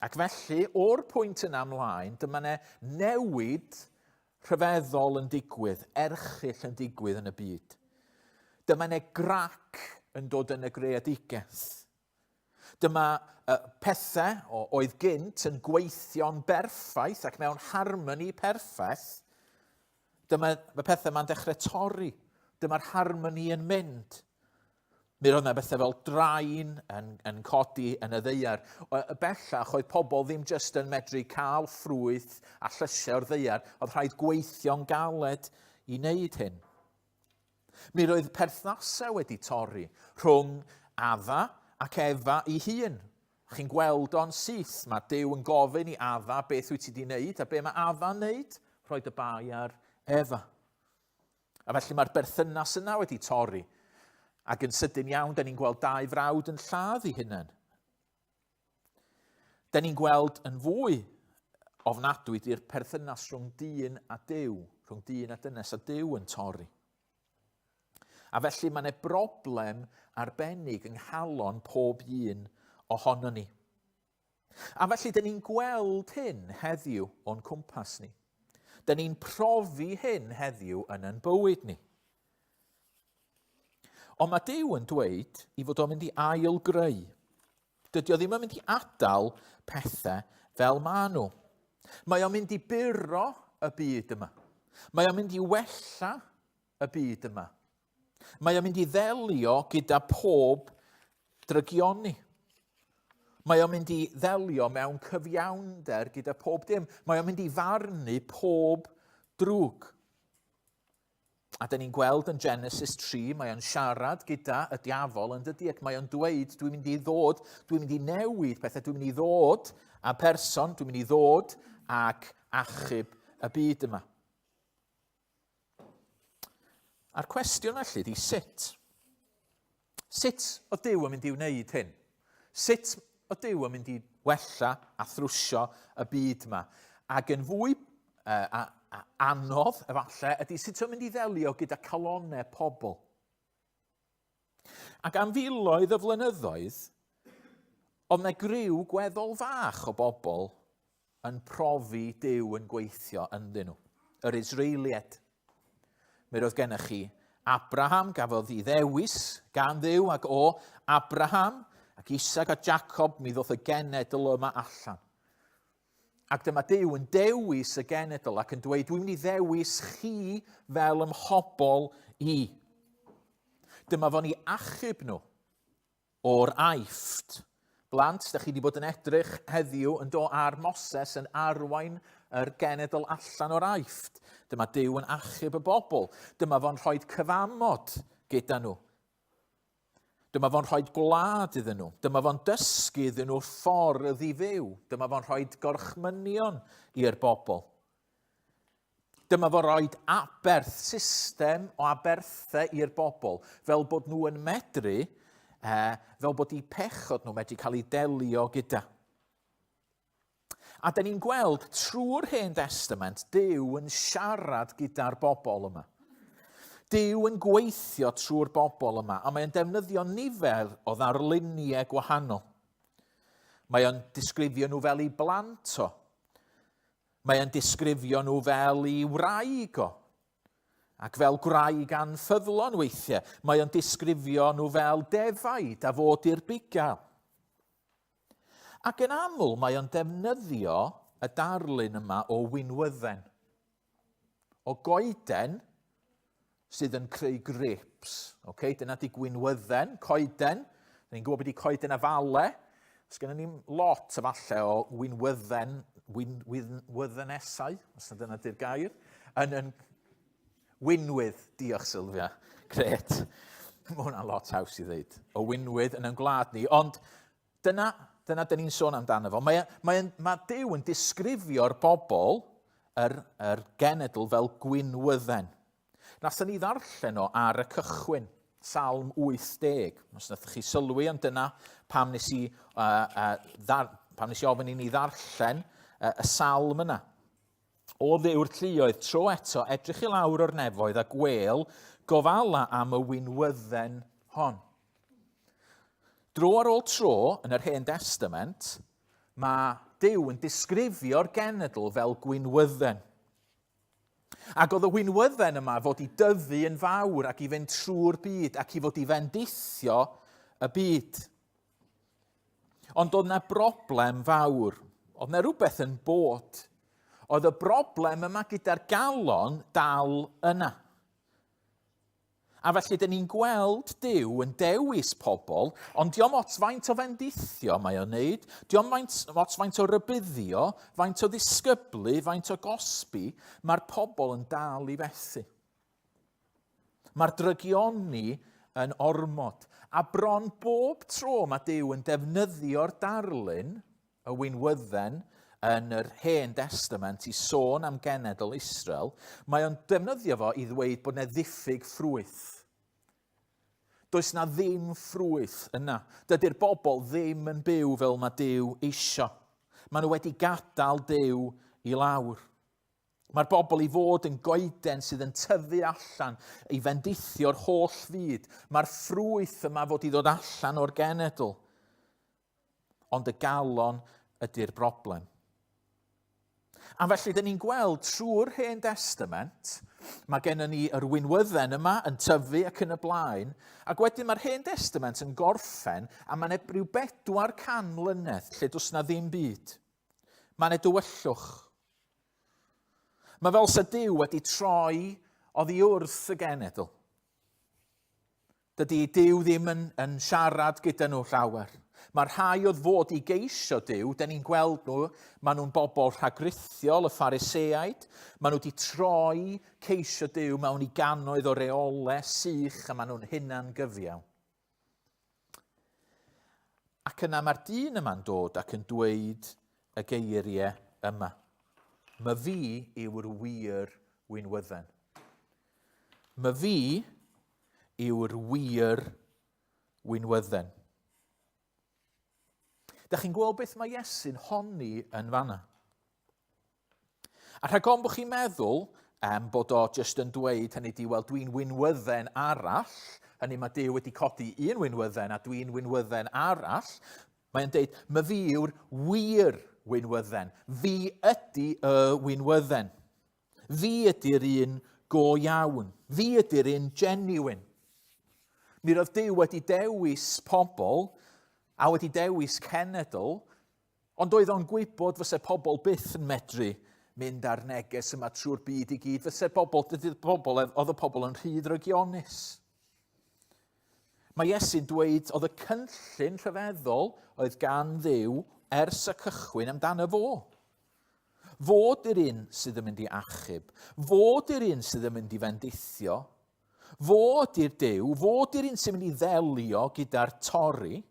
Ac felly, o'r pwynt yna ymlaen, dyma ne newid rhyfeddol yn digwydd, erchyll yn digwydd yn y byd. Dyma ne grac yn dod yn y greadigaeth. Dyma uh, pethau o, oedd gynt yn gweithio'n berffaith ac mewn harmoni perffaith. Dyma y pethau mae'n dechrau torri. Dyma'r harmoni yn mynd. Mi roedd yna bethau fel drain yn, yn codi yn y ddeiar. Y bellach oedd pobl ddim jyst yn medru cael ffrwyth a llysiau o'r ddeiar, oedd rhaid gweithio'n galed i wneud hyn. Mi roedd perthnasau wedi torri rhwng Adda ac Efa ei hun. Chi'n gweld o'n syth, mae Duw yn gofyn i Adda beth wyt ti wedi wneud, a be mae Adda'n wneud? Rhoi dy bai ar Efa. A felly mae'r berthynas yna wedi torri. Ac yn sydyn iawn, da ni'n gweld dau frawd yn lladd i hunain. Da ni'n gweld yn fwy ofnadwy di'r perthynas rhwng dyn a Duw, rhwng dyn a dynes a Duw yn torri. A felly mae yna broblem arbennig yng nghalon pob un ohono ni. A felly, dyn ni'n gweld hyn heddiw o'n cwmpas ni. Dyn ni'n profi hyn heddiw yn ein bywyd ni. Ond mae Duw yn dweud i fod o'n mynd i ail greu. Dydy o ddim yn mynd i adael pethau fel maen nhw. Mae o'n mynd i buro y byd yma. Mae o'n mynd i wella y byd yma. Mae o'n mynd i ddelio gyda pob drygioni. Mae o'n mynd i ddelio mewn cyfiawnder gyda pob dim. Mae o'n mynd i farnu pob drwg. A dyn ni'n gweld yn Genesis 3, mae o'n siarad gyda y diafol yn dydy, ac mae o'n dweud, dwi'n mynd i ddod, dwi'n mynd i newid pethau, dwi'n mynd i ddod a person, dwi'n mynd i ddod ac achub y byd yma. A'r cwestiwn felly ydy sut? Sut o Duw yn mynd i wneud hyn? Sut o Duw yn mynd i wella a thrwsio y byd yma? Ac yn fwy uh, a, a, anodd, efallai, ydy sut o'n mynd i ddelio gyda calonau pobl. Ac am filoedd o flynyddoedd, oedd yna griw gweddol fach o bobl yn profi Duw yn gweithio ynddyn nhw. Yr Israeliaid. Mi roedd gennych chi Abraham, gafodd ei ddewis gan Dduw, ac o Abraham ac Isaac a Jacob, mi ddoth y genedl yma allan. Ac dyma Duw yn dewis y genedl ac yn dweud, dwi'n mynd i ddewis chi fel ymhobol i. Dyma fo'n i achub nhw o'r Aifft. Blant, da chi wedi bod yn edrych heddiw yn do ar Moses yn arwain yr genedl allan o'r Aifft. Dyma Duw yn achub y bobl. Dyma fo'n rhoi cyfamod gyda nhw. Dyma fo'n rhoi gwlad iddyn nhw. Dyma fo'n dysgu iddyn nhw'r ffordd i fyw. Dyma fo'n rhoi gorchmynion i'r bobl. Dyma fo roed aberth, system o aberthau i'r bobl, fel bod nhw yn medru, eh, fel bod eu pechod nhw medru cael eu delio gyda. A da ni'n gweld trwy'r Hen Testament, Duw yn siarad gyda'r bobl yma. Duw yn gweithio trwy'r bobl yma, a mae'n defnyddio nifer o ddarluniau gwahanol. Mae o'n disgrifio nhw fel ei blant o. Mae e'n disgrifio nhw fel i wraig o, ac fel gwraig anffyddlon weithiau. Mae o'n disgrifio nhw fel defaid a fod i'r bugail. Ac yn aml mae o'n defnyddio y darlun yma o winwydden, o goeden sydd yn creu grips. Okay? Dyna di gwinwydden, coeden. Ni'n gwybod beth di coeden afale. Os gennym ni lot efallai o winwydden, win, win, wyddenesau, os na dyna di'r gair, yn, yn winwydd, diolch Sylvia, gret. Mae hwnna'n lot haws i ddeud, o winwydd yn ein gwlad ni. Ond dyna, dyna dyn ni'n sôn amdano fo. Mae, mae, mae Duw yn disgrifio'r bobl, yr, yr genedl, fel gwinwydden. Nathon ni ddarllen o ar y cychwyn, Salm 80. Os nath chi sylwi, ond dyna pam nes i, uh, uh, ddar, pam nes i ofyn i ni ddarllen uh, y salm yna. O Dduw'r lluoedd, tro eto, edrych i lawr o'r nefoedd a gwêl gofala am y winwydden hon. Dro ar ôl tro, yn yr Hen Testament, mae Duw yn disgrifio'r genedl fel gwinwydden. Ac oedd y winwydden yma fod i dyfu yn fawr ac i fynd trwy'r byd ac i fod i fendithio y byd. Ond oedd yna broblem fawr. Oedd yna rhywbeth yn bod. Oedd y broblem yma gyda'r galon dal yna. A felly, dyn ni'n gweld Duw yn dewis pobl, ond diom ots faint o fendithio mae o'n neud, diom faint, ots faint o rybuddio, faint o ddisgyblu, faint o gosbi, mae'r pobl yn dal i fethu. Mae'r drygioni yn ormod. A bron bob tro mae Duw yn defnyddio'r darlun, y winwydden, yn yr Hen Destament i sôn am genedl Israel, mae o'n defnyddio fo i ddweud bod yna ddiffyg ffrwyth. Does na ddim ffrwyth yna. Dydy'r bobl ddim yn byw fel mae Duw eisio. Maen nhw wedi gadael Duw i lawr. Mae'r bobl i fod yn goeden sydd yn tyfu allan i fendithio'r holl fyd. Mae'r ffrwyth yma fod i ddod allan o'r genedl. Ond y galon ydy'r broblem. A felly, dyn ni'n gweld trwy'r Hen Testament, mae gennym ni yr winwydden yma yn tyfu ac yn y blaen, ac wedyn mae'r Hen Testament yn gorffen, a mae'n rhyw 400 mlynedd lle does na ddim byd. Mae yna dywyllwch. Mae fel sa Duw wedi troi oddi wrth y genedl. Dydy Duw ddim yn, yn siarad gyda nhw llawer. Mae'r rhai oedd fod i geisio Duw, da ni'n gweld nhw, maen nhw'n bobl rhagrithiol, y Phariseaid. Maen nhw wedi troi ceisio Duw mewn i gannoedd o reolau sych a maen nhw'n hunan gyfiawn. Ac yna mae'r dyn yma'n dod ac yn dweud y geiriau yma. My fi yw'r wir winwydden. My fi yw'r wir winwydden. Da chi'n gweld beth mae Iesu'n honni yn fanna? A rhag ofn bod chi'n meddwl um, bod o jyst yn dweud hynny di, wel dwi'n winwydden arall, hynny mae Duw wedi codi un winwydden a dwi'n winwydden arall, mae'n deud, mae fi yw'r wir winwydden. Fi ydy y winwydden. Fi ydy'r un go iawn. Fi ydy'r un genuine. Mi roedd Duw wedi dewis pobl a wedi dewis cenedl Ond oedd o'n gwybod fyse pobl byth yn medru mynd â'r neges yma trwy'r byd i gyd. Fyse bobl, dydy'r bobl, oedd y pobl yn rhy ddrygionus. Mae Iesu'n dweud oedd y cynllun rhyfeddol oedd gan Dduw ers y cychwyn amdano fo. Fod yr un sydd yn mynd i achub, fod yr un sydd yn mynd i fendithio, fod i'r Duw, fod i'r un sy'n mynd i ddelio gyda'r torri,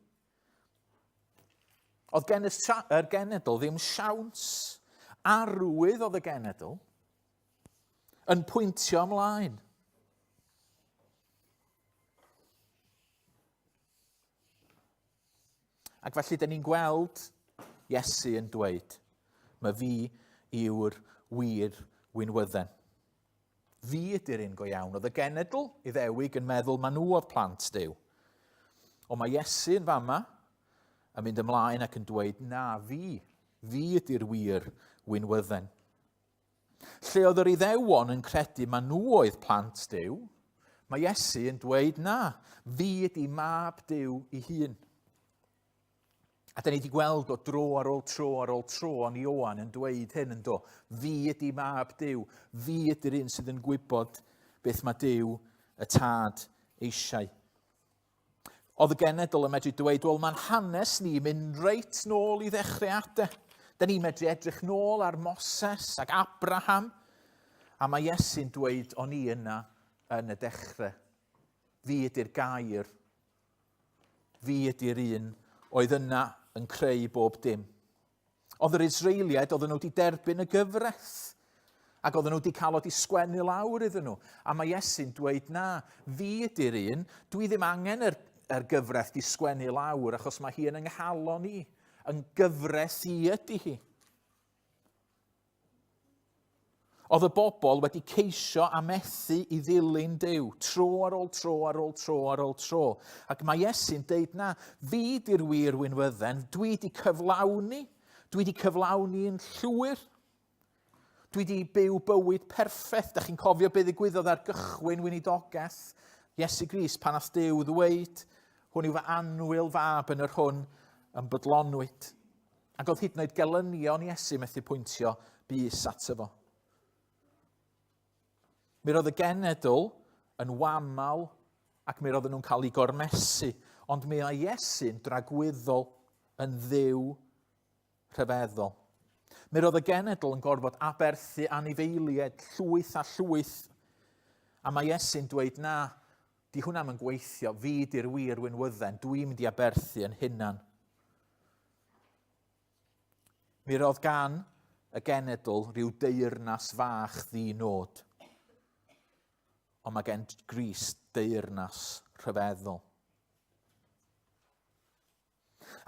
Oedd gen y yr genedl ddim siawns. Arwydd oedd y genedl yn pwyntio ymlaen. Ac felly, dyn ni'n gweld Iesu yn dweud, mae fi yw'r wir winwydden. Fi ydy'r un go iawn. Oedd y genedl Iddewig yn meddwl ma nhw oedd plant Duw. Ond mae Iesu yn fama yn mynd ymlaen ac yn dweud, na, fi, fi ydy'r wir winwydden. Lle oedd yr Iddewon yn credu ma nhw oedd plant Duw, mae Iesu yn dweud, na, fi ydy mab Duw i hun. A da ni wedi gweld o dro ar ôl tro ar ôl tro ond Ioan yn dweud hyn yn do. Fi ydy mab Duw. Fi ydy'r un sydd yn gwybod beth mae Duw y tad eisiau. Oedd y genedl yn medru dweud, wel mae'n hanes ni mynd reit nôl i ddechreuadau. Da ni'n medru edrych nôl ar Moses ac Abraham. A mae Iesu'n dweud, o'n i yna yn y dechrau. Fi ydy'r gair Fi ydy'r un oedd yna yn creu bob dim. Oedd yr Israeliaid, oedden nhw wedi derbyn y gyfraith. Ac oedden nhw wedi cael o wedi sgwennu lawr iddyn nhw. A mae Iesu'n dweud, na, fi ydy'r un, dwi ddim angen yr, yr gyfraith di sgwennu lawr, achos mae hi yn yng nghalon i. Yn gyfraith i ydy hi. Oedd y bobl wedi ceisio a methu i ddilyn Duw, tro ar ôl tro ar ôl tro ar ôl tro. Ac mae Iesu'n deud na, fi di'r wir winwydden, dwi di cyflawni, dwi di cyflawni yn llwyr. Dwi di byw bywyd perffaith. Da chi'n cofio beth ddigwyddodd ar gychwyn weinidogaeth Iesu Grist pan nath Duw ddweud, hwn yw fy annwyl fab yn yr hwn yn bodlonwyd. Ac oedd hyd yn oed gelynion Iesu methu pwyntio bys ato fo. Mi roedd y genedl yn wamal Ac mi roedden nhw'n cael eu gormesu. Ond mi mae Iesu'n dragwyddol yn ddiw rhyfeddol. Mi roedd y genedl yn gorfod aberthu anifeiliaid llwyth a llwyth. A mae Iesu'n dweud, na, di hwnna'n yn gweithio, fi di'r wir winwydden, dwi'n mynd i aberthu yn hunan. Mi roedd gan y genedl rhyw deyrnas fach ddi-nod. Ond mae gen Grist deyrnas rhyfeddol.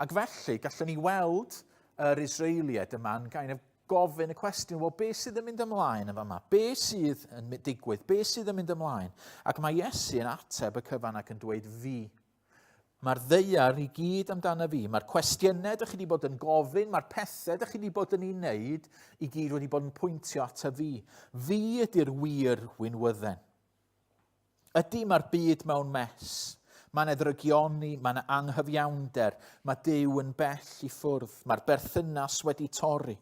Ac felly, gallwn ni weld yr Israeliaid yma'n kind of gofyn y cwestiwn, wel, be sydd yn mynd ymlaen yn fama? Be sydd yn digwydd? Be sydd yn mynd ymlaen? Ac mae Iesu yn ateb y cyfan ac yn dweud fi. Mae'r ddeiar i gyd amdano fi. Mae'r cwestiynau ydych chi wedi bod yn gofyn, mae'r pethau ydych chi wedi bod yn ei wneud, i gyd wedi bod yn pwyntio at y fi. Fi ydy'r wir winwydden. Ydy, mae'r byd mewn mes. Mae yna ddrygioni, mae yna anghyfiawnder, mae Duw yn bell i ffwrdd, mae'r berthynas wedi torri.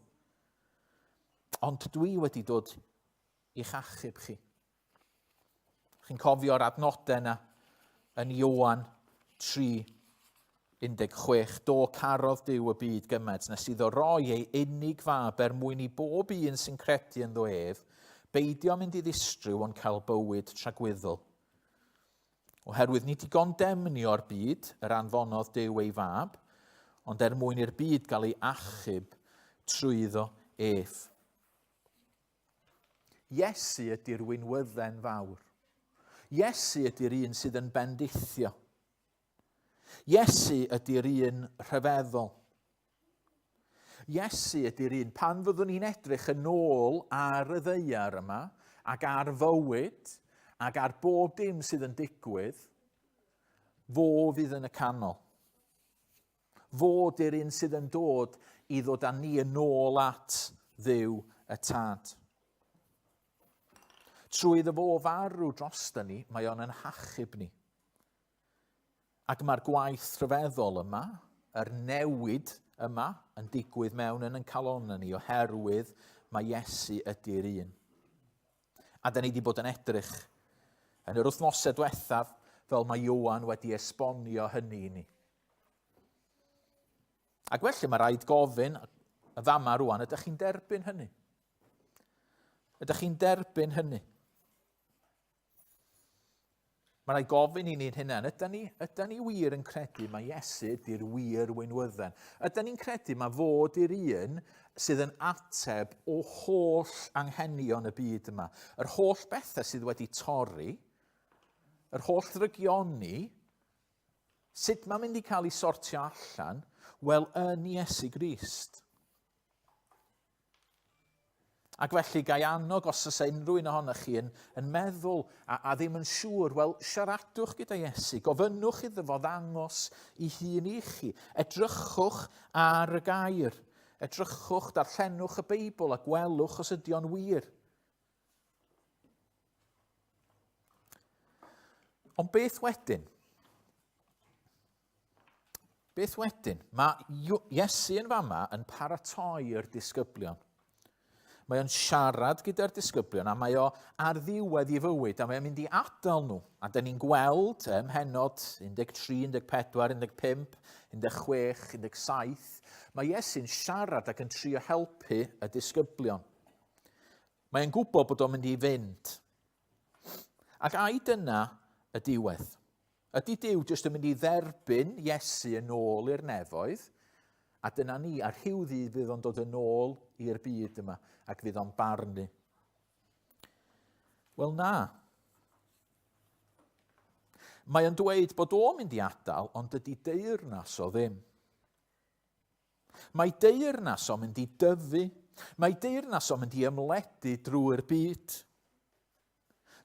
Ond dwi wedi dod i'ch achub chi. Chi'n cofio'r adnodau yna yn Ioan 3, 16. Do carodd Duw y byd gymaint nes iddo roi ei unig fab er mwyn i bob un sy'n credu ynddo ef, beidio mynd i ddistryw ond cael bywyd tragwyddol. Oherwydd nid i gondemnio'r byd yr anfonodd Duw ei fab, ond er mwyn i'r byd gael ei achub trwyddo ef. Iesu ydy'r winwydden fawr. Iesu ydy'r un sydd yn bendithio. Iesu ydy'r un rhyfeddol. Iesu ydy'r un, pan fyddwn ni'n edrych yn ôl ar y ddeiar yma, ac ar fywyd, ac ar bob dim sydd yn digwydd, fo fydd yn y canol. Fo 'di'r un sydd yn dod i ddod â ni yn ôl at Dduw y Tad. Trwy iddo fo farw drosta ni, mae o'n yn hachub ni. Ac mae'r gwaith rhyfeddol yma, yr newid yma, yn digwydd mewn yn yn calonnau ni oherwydd mae Iesu ydy'r un. A da ni wedi bod yn edrych yn yr wythnosau diwethaf fel mae Ioan wedi esbonio hynny i ni. Ac felly mae rhaid gofyn y fama rwan, ydych chi'n derbyn hynny? Ydych chi'n derbyn hynny? Mae rhaid gofyn i ni'n hunain, ydy ni, ydy ni wir yn credu mae Iesu ydy'r wir winwydden? Ydy ni'n credu mae fod i'r un sydd yn ateb o holl anghenion y byd yma? Yr holl bethau sydd wedi torri, yr holl ddrygioni, Sut mae'n mynd i cael ei sortio allan? Wel, yn Iesu Grist. Ac felly, gai annog os oes unrhyw un ohonoch chi yn, yn meddwl a, a ddim yn siŵr, wel, siaradwch gyda Iesu, gofynnwch iddo fo ddangos i hun i chi. Edrychwch ar y gair, edrychwch, darllenwch y Beibl a gwelwch os ydy o'n wir. Ond beth wedyn? Beth wedyn? Mae Iesu yn fama yn paratoi'r disgyblion. Mae o'n siarad gyda'r disgyblion a mae o ar ddiwedd i fywyd a mae o'n mynd i adael nhw. A dyn ni'n gweld ym mhennod 13, 14, 15, 16, 17, mae Iesu'n siarad ac yn trio helpu y disgyblion. Mae e'n gwybod bod o'n mynd i fynd. Ac ai dyna y diwedd? Ydy Duw jyst yn mynd i dderbyn Iesu yn ôl i'r nefoedd? A dyna ni, a rhyw ddydd fydd o'n dod yn ôl i'r byd yma ac fydd o'n barnu. Wel na. Mae o'n dweud bod o'n mynd i adael, ond dydy deyrnas o ddim. Mae deyrnas o'n mynd i dyfu. Mae deyrnas o'n mynd i ymledu drwy'r byd.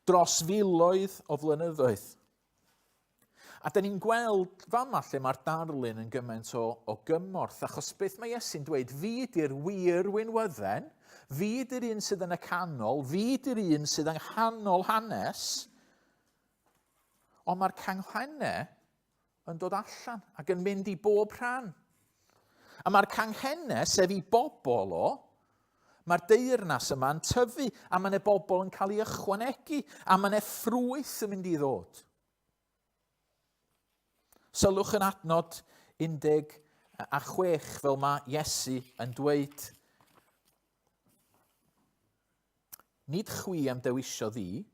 Dros filoedd o flynyddoedd. A da ni'n gweld fama lle mae'r darlun yn gymaint o, o gymorth, achos beth mae Iesu'n dweud, fi di'r wir winwydden, fi di'r un sydd yn y canol, fi di'r un sydd yng nghanol hanes, ond mae'r canghennau yn dod allan ac yn mynd i bob rhan. A mae'r canghennau, sef i bobl o, mae'r deyrnas yma'n tyfu a mae yna bobl yn cael ei ychwanegu a mae yna ffrwyth yn mynd i ddod. Sylwch yn adnod 16 fel mae Iesu yn dweud, Nid chwi am dewisiodd i,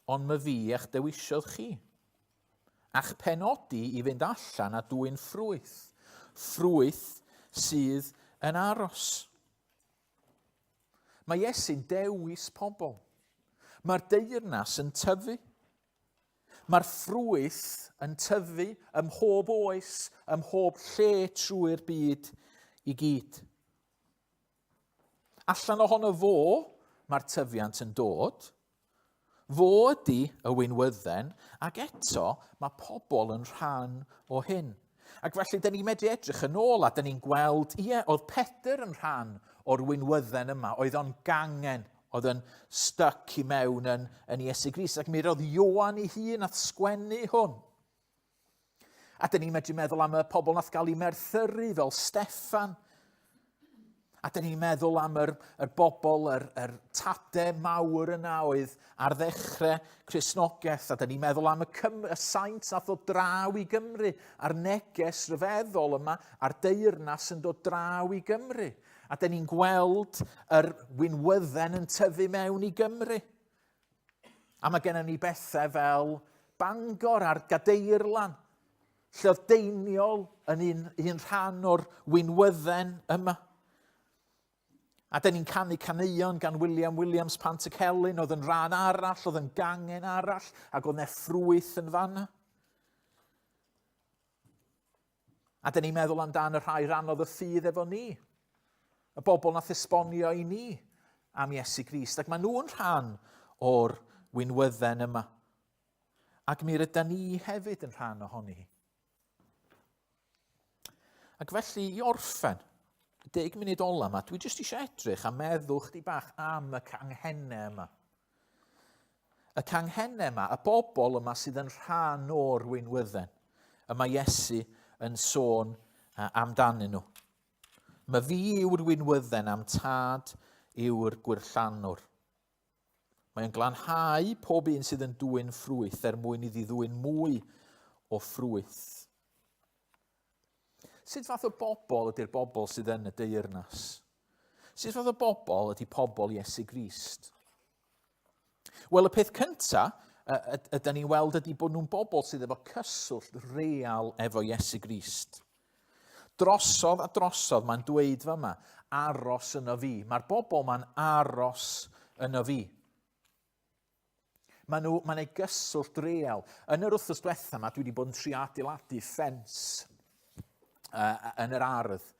ond my fi a'ch dewisiodd chi. A'ch penodi i fynd allan a dwyn ffrwyth, ffrwyth sydd yn aros. Mae Iesu'n dewis pobl. Mae'r deyrnas yn tyfu. Mae'r ffrwyth yn tyfu ym mhob oes, ym mhob lle trwy'r byd i gyd. Allan ohono fo mae'r tyfiant yn dod. Fo ydy y winwydden, ac eto mae pobl yn rhan o hyn. Ac felly, dyn ni'n medru edrych yn ôl a dyn ni'n gweld, ie, oedd Pedr yn rhan o'r winwydden yma, oedd o'n gangen, oedd yn stuck i mewn yn, yn Iesu Grist. Ac mi roedd Ioan ei hun ath sgwennu hwn. A dyn ni'n medru meddwl am y pobl nath gael eu merthyru fel Steffan. A dyn ni'n meddwl am yr, yr bobl, yr, yr tade mawr yna oedd ar ddechrau Cristnogaeth. A dyn ni'n meddwl am y, Cym y saint nath ddod draw i Gymru, a'r neges ryfeddol yma, a'r deyrnas yn dod draw i Gymru. A dyn ni'n gweld yr winwydden yn tyfu mewn i Gymru. A mae gennym ni bethau fel Bangor a'r Gadeirlan, lle oedd Deiniol yn un, un rhan o'r winwydden yma. A dyn ni'n canu caneuon gan William Williams Pantycelyn, oedd yn rhan arall, oedd yn gangen arall, ac oedd 'na ffrwyth yn fanna. A dyn ni'n meddwl amdan y rhai rannodd y ffydd efo ni. Y bobl nath esbonio i ni am Iesu Grist. Ac maen nhw'n rhan o'r winwydden yma. Ac mi ryda ni hefyd yn rhan ohoni hi. Ac felly, i orffen, y deg munud ola yma, dwi jyst eisiau edrych a meddwl chdi bach am y canghennau yma. Y canghennau yma, y bobl yma sydd yn rhan o'r winwydden, y mae Iesu yn sôn amdanyn nhw. Mae fi yw'r winwydden am tad yw'r gwirllanwr. Mae'n glanhau pob un sydd yn dwyn ffrwyth er mwyn iddi ddwyn mwy o ffrwyth. Sut fath o bobl ydy'r bobl sydd yn y deyrnas? Sut fath o bobl ydy pobl Iesu Grist? Wel, y peth cyntaf ydy ni'n weld ydy bod nhw'n bobl sydd efo cyswllt real efo Iesu Grist. Drosodd a drosodd mae'n dweud fyma, aros yno fi. Mae'r bobl ma'n aros yno fi. Mae nhw, mae'n ei gyswllt real. Yn yr wythnos diwetha yma, dwi wedi bod yn trio adeiladu ffens yn yr ardd.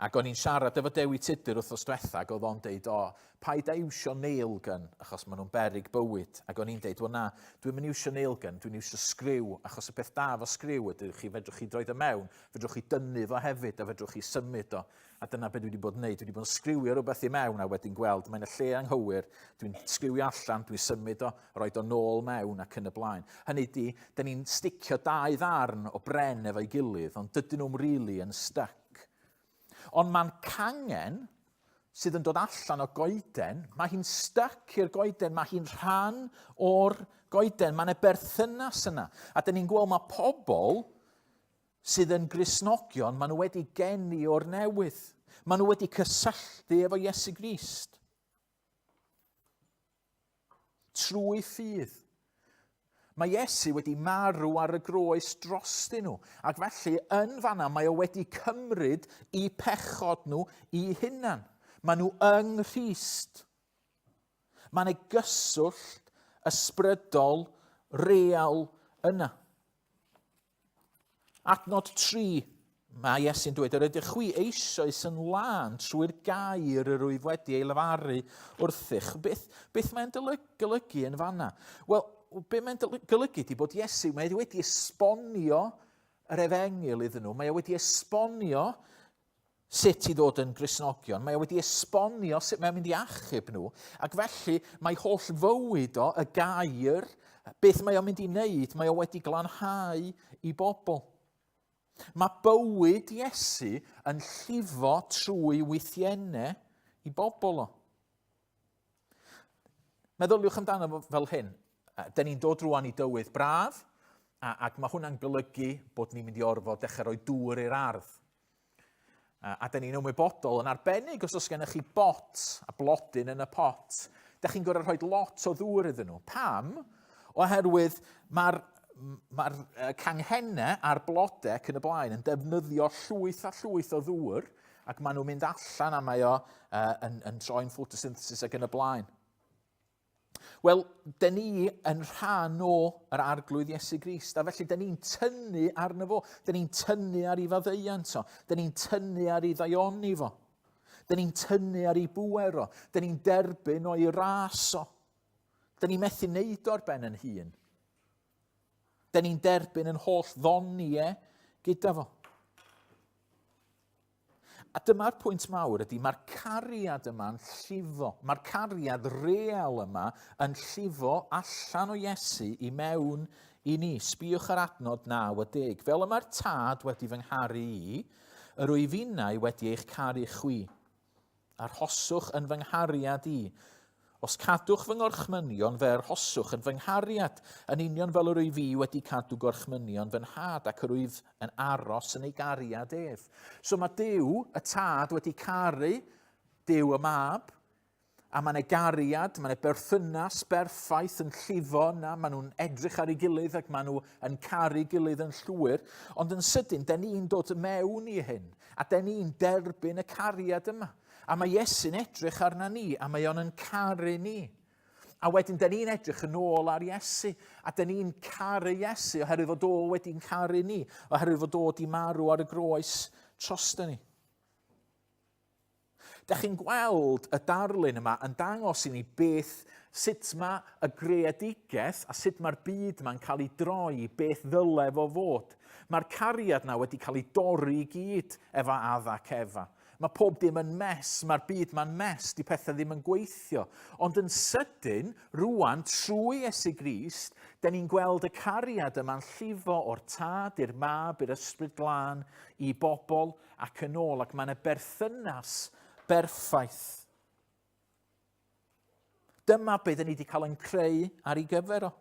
Ac o'n i'n siarad efo Dewi Tudur wythnos diwetha, ac oedd o'n deud, o, paid â iwsio nail gun, achos maen nhw'n berig bywyd. Ac o'n i'n deud, wel na, dwi'n mynd iwsio nail gun, dwi'n iwsio sgriw, achos y peth da efo sgriw ydy, chi fedrwch chi droed o mewn, fedrwch chi dynnu fo hefyd, a fedrwch chi symud o. A dyna beth dwi wedi bod yn neud. Dwi wedi bod yn sgriwio rhywbeth i mewn a wedyn gweld mae'n y lle anghywir. Dwi'n sgriwio allan, dwi'n symud o, roed o nôl mewn ac yn y blaen. Hynny di, dyn ni'n sticio dau ddarn o bren efo'i gilydd, ond dydyn nhw'n rili really yn stuck. Ond mae'n cangen sydd yn dod allan o goeden, mae hi'n stuck i'r goeden, mae hi'n rhan o'r goeden, mae'n e berthynas yna. A dyn ni'n gweld mae pobl sydd yn Gristnogion, maen nhw wedi geni o'r newydd. Maen nhw wedi cysylltu efo Iesu Grist. Trwy ffydd. Mae Iesu wedi marw ar y groes drostyn nhw, ac felly yn fanna mae o wedi cymryd i pechod nhw i hunan. Maen nhw yng Nghrist. Mae yna gyswllt ysbrydol real yna. Adnod 3, mae Iesu'n dweud, yr ydych chwi eisoes yn lân trwy'r gair yr wyf wedi ei lefaru wrthych. Beth, beth mae'n golygu yn fanna? Wel, be mae'n golygu ydy bod Iesu, mae wedi esbonio yr efengyl iddyn nhw, mae e wedi esbonio sut i ddod yn Gristnogion. Mae o wedi esbonio sut mae'n mynd i achub nhw, ac felly mae holl fywyd o, y gair, beth mae o'n mynd i wneud, mae o wedi glanhau i bobl. Mae bywyd Iesu yn llifo trwy wythiennau i bobl o. Meddyliwch amdano fel hyn. Dyn ni'n dod rwan i dywydd braf, A, ac mae hwnna'n golygu bod ni'n mynd i orfod dechrau rhoi dŵr i'r ardd. A, a da ni'n ymwybodol yn arbennig os oes gennych chi bot a blodyn yn y pot, da chi'n gorfod rhoi lot o ddŵr iddyn nhw. Pam? Oherwydd mae'r mae'r canghennau a'r blodau ac yn y blaen yn defnyddio llwyth a llwyth o ddŵr ac maen nhw'n mynd allan a mae o uh, yn, yn troi'n photosynthesis ac yn y blaen. Wel, dyn ni yn rhan o yr arglwydd Iesu Grist, a felly dyn ni'n tynnu arno fo, dyn ni'n tynnu ar ei faddeuant o, dyn ni'n tynnu ar ei ddaioni fo, dyn ni'n tynnu ar ei bŵer o, dyn ni'n derbyn o'i ras o. Dyn ni'n methu neud o'r ben yn hun. Dyn ni'n derbyn yn holl ddoniau gyda fo. A dyma'r pwynt mawr ydy, mae'r cariad yma'n llifo. Mae'r cariad real yma yn llifo allan o Iesu i mewn i ni. Sbïwch ar adnod 9 a 10. Fel y mae'r tad wedi fy ngharu i, yr wyf innau wedi eich caru chwi. Arhoswch yn fy nghariad i. Os cadwch fy ngorchmynion, fe arhoswch yn fy nghariad, yn union fel yr wyf fi wedi cadw gorchmynion fy nhad ac yr wyf yn aros yn ei gariad ef. So mae Duw, y tad, wedi caru Duw y mab, a mae yna gariad, mae yna berthynas berffaith yn llifo yna, maen nhw'n edrych ar ei gilydd ac maen nhw yn caru gilydd yn llwyr, ond yn sydyn, da ni'n dod mewn i hyn, a da ni'n derbyn y cariad yma. A mae Iesu'n edrych arna ni, a mae o'n yn caru ni. A wedyn, da ni'n edrych yn ôl ar Iesu, a da ni'n caru Iesu oherwydd fod o wedi'n caru ni, oherwydd fod o wedi marw ar y groes trosta ni. Da chi'n gweld y darlun yma yn dangos i ni beth, sut mae y greadigaeth a sut mae'r byd yma'n cael ei droi, beth ddyle fo fod. Mae'r cariad na wedi cael ei dorri i gyd efo Adda ac Efa. Mae pob dim yn mess, mae'r byd ma'n mess, di pethau ddim yn gweithio. Ond yn sydyn, rwan, trwy Iesu Grist, da ni'n gweld y cariad yma'n llifo o'r Tad i'r Mab, i'r Ysbryd Glân, i bobl ac yn ôl, ac mae yna berthynas berffaith. Dyma beth da ni wedi cael yn creu ar ei gyfer o.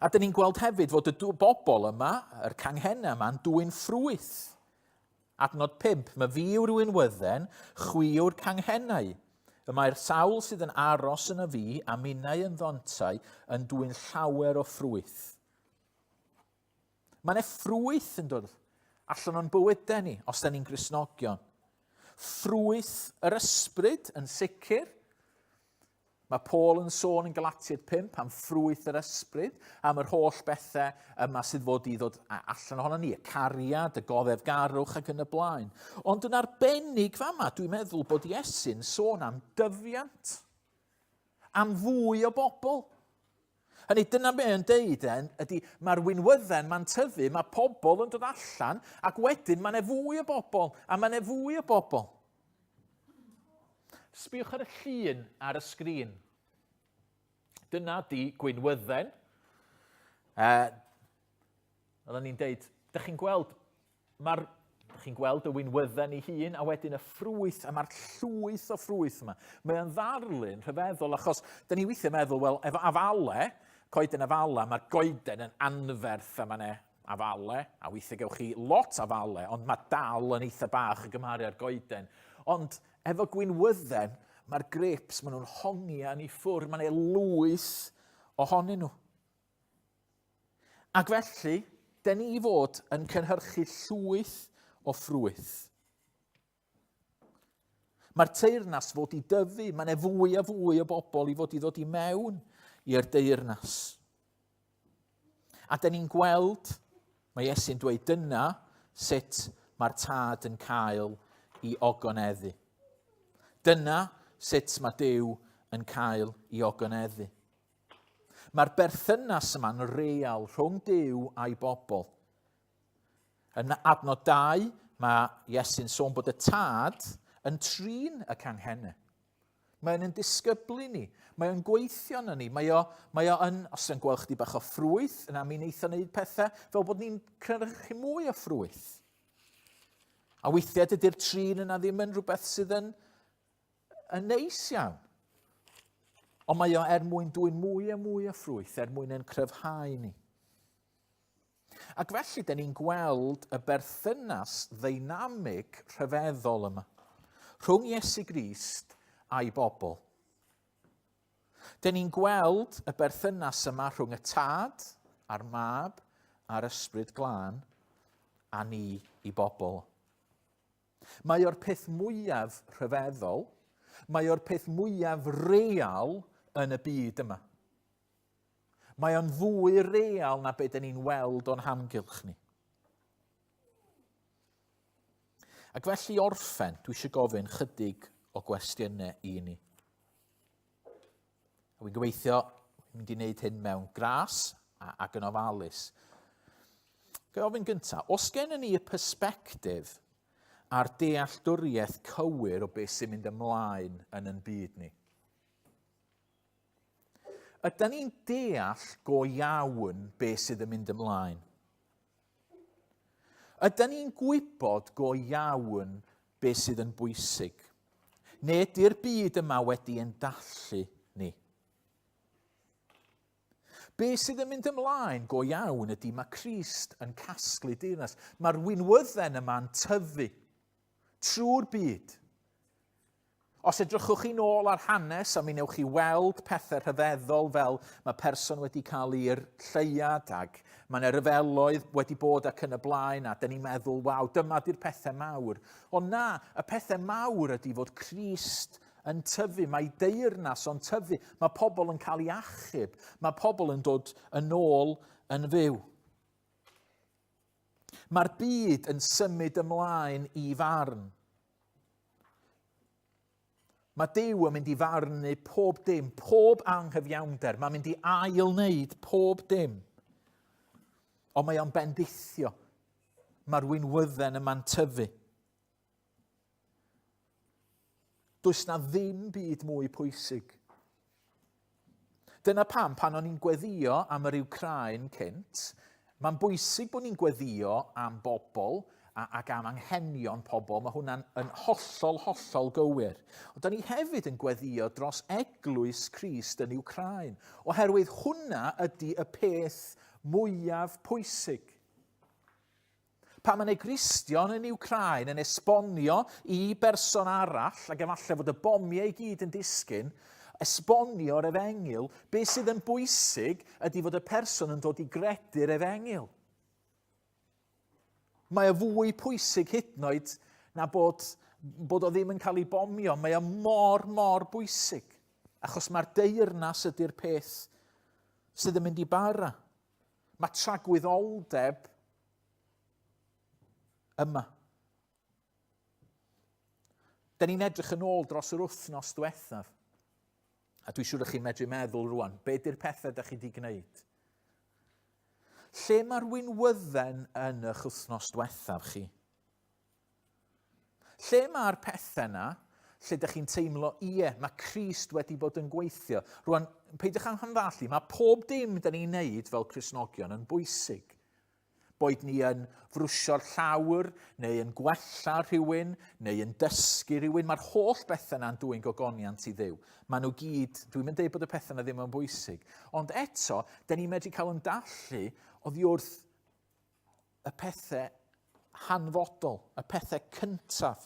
A dyn ni'n gweld hefyd fod y bobl yma, yr canghennau yma, yn dwyn ffrwyth. Adnod 5, mae fi yw'r winwydden, chwi yw'r canghennau. Y mae'r sawl sydd yn aros yn y fi a minnau yn ddontau yn dwyn llawer o ffrwyth. Mae yna ffrwyth yn dod allan o'n bywydau ni, os da ni'n Gristnogion. Ffrwyth yr ysbryd yn sicr. Mae Paul yn sôn yn Galatiaid 5 am ffrwyth yr ysbryd, am yr holl bethau yma sydd fod i ddod allan ohono ni, y cariad, y goddefgarwch ac yn y blaen. Ond yn arbennig fama, dwi'n meddwl bod Iesu'n sôn am dyfiant, am fwy o bobl. Hynny, dyna be yn deud en, ydy mae'r winwydden ma'n tyfu, mae pobl yn dod allan, ac wedyn mae'n e fwy o bobl, a mae'n e fwy o bobl. Sbïwch ar y llun ar y sgrin. Dyna di gwinwydden. Uh, oedden ni'n deud, dych chi'n gweld, Mae'r chi'n gweld y winwydden ei hun, a wedyn y ffrwyth, a mae'r llwyth o ffrwyth yma. Mae o'n ddarlun rhyfeddol, achos da ni weithiau meddwl, wel, efo afale, coeden afala, mae'r goeden yn anferth a mae'n e afale, a weithiau gewch chi lot afale, ond mae dal yn eitha bach y gymharu â'r goeden. Ond efo gwinwydden, mae'r grapes, maen nhw'n hongian i ffwrdd, mae'n e lwyth ohonyn nhw. Ac felly, den ni i fod yn cynhyrchu llwyth o ffrwyth. Mae'r teyrnas fod i dyfu, mae'n e fwy a fwy o bobl i fod i ddod i mewn i'r deyrnas. A den ni'n gweld, mae Iesu'n dweud dyna sut mae'r tad yn cael i ogoneddu. Dyna sut mae Duw yn cael i ogoneddu. Mae'r berthynas yma'n real rhwng Duw a'i bobl. Yn adnod 2, mae Iesu'n sôn bod y tad yn trin y canghennau. Mae'n yn disgyblu ni, mae o'n gweithio na ni, mae o, mae o yn, os yn gweld chdi bach o ffrwyth, yna mi'n eitha wneud pethau fel bod ni'n cynhyrchu mwy o ffrwyth. A weithiau dydy'r trin yna ddim yn rhywbeth sydd yn, yn neis iawn. Ond mae o er mwyn dwyn mwy a mwy o ffrwyth, er mwyn ein cryfhau ni. Ac felly, da ni'n gweld y berthynas ddeinamig rhyfeddol yma rhwng Iesu Grist a'i bobl. Da ni'n gweld y berthynas yma rhwng y Tad a'r Mab a'r Ysbryd Glân a ni i bobl. Mae o'r peth mwyaf rhyfeddol, mae o'r peth mwyaf real yn y byd yma. Mae o'n fwy real na beth dyn ni'n weld o'n hamgylch ni. Ac felly orffen, dwi eisiau gofyn chydig o gwestiynau i ni. A wy'n gobeithio mynd i wneud hyn mewn gras ac yn ofalus. Ga i ofyn gyntaf, os gennym ni y persbectif a'r dealltwriaeth cywir o beth sy'n mynd ymlaen yn yn byd ni? Ydy ni'n deall go iawn beth sydd yn mynd ymlaen? Ydy ni'n gwybod go iawn beth sydd yn bwysig? Neu ydy'r byd yma wedi ein dallu ni? Be sydd yn mynd ymlaen go iawn ydy mae Crist yn casglu deyrnas. Mae'r winwydden yma'n tyfu trwy'r byd. Os edrychwch chi'n ôl ar hanes, a mi newch chi weld pethau rhyfeddol fel mae person wedi cael i'r lleuad ac mae yna ryfeloedd wedi bod ac yn y blaen, a dyn ni'n meddwl, waw, dyma di'r pethau mawr. Ond na, y pethau mawr ydy fod Crist yn tyfu, mae deyrnas o'n tyfu, mae pobl yn cael ei achub, mae pobl yn dod yn ôl yn fyw. Mae'r byd yn symud ymlaen i farn. Mae Duw yn mynd i farnu pob dim, pob anghyfiawnder. Mae'n mynd i ail wneud pob dim. Ond mae o'n bendithio. Mae'r winwydden yma'n tyfu. Does na ddim byd mwy pwysig. Dyna pam, pan o'n i'n gweddio am yr Wcráin cynt, mae'n bwysig bod ni'n gweddio am bobl ac am anghenion pobl. Mae hwnna'n yn hollol, hollol gywir. Ond da ni hefyd yn gweddio dros eglwys Crist yn Wcráin, oherwydd hwnna ydy y peth mwyaf pwysig. Pan mae 'na Gristion yn Wcráin yn esbonio i berson arall, ac efallai fod y bomiau i gyd yn disgyn, esbonio'r efengyl, beth sydd yn bwysig ydy fod y person yn dod i gredu'r efengyl. Mae o fwy pwysig hyd yn oed na bod, bod o ddim yn cael ei bomio. Mae o mor, mor bwysig. Achos mae'r deyrnas ydy'r peth sydd yn mynd i bara. Mae tragwyddoldeb yma. Da ni'n edrych yn ôl dros yr wythnos diwethaf. A dwi'n siŵr chi'n medru meddwl rwan, be di'r pethau da chi wedi gwneud? Lle mae'r winwydden yn eich wythnos diwethaf chi? Lle mae'r pethau yna, lle ydych chi'n teimlo, ie, mae Crist wedi bod yn gweithio. Rwan, peidiwch â'n hamddallu, mae pob dim dyn ni'n neud fel Cristnogion yn bwysig. Boed ni yn frwsio'r llawr, neu yn gwella rhywun, neu yn dysgu rhywun, mae'r holl bethau yna'n dwyn gogoniant i Dduw. Maen nhw gyd, dwi'n mynd dweud bod y pethau yna ddim yn bwysig. Ond eto, dyn ni'n medru cael yn dallu oddi wrth y pethau hanfodol, y pethau cyntaf.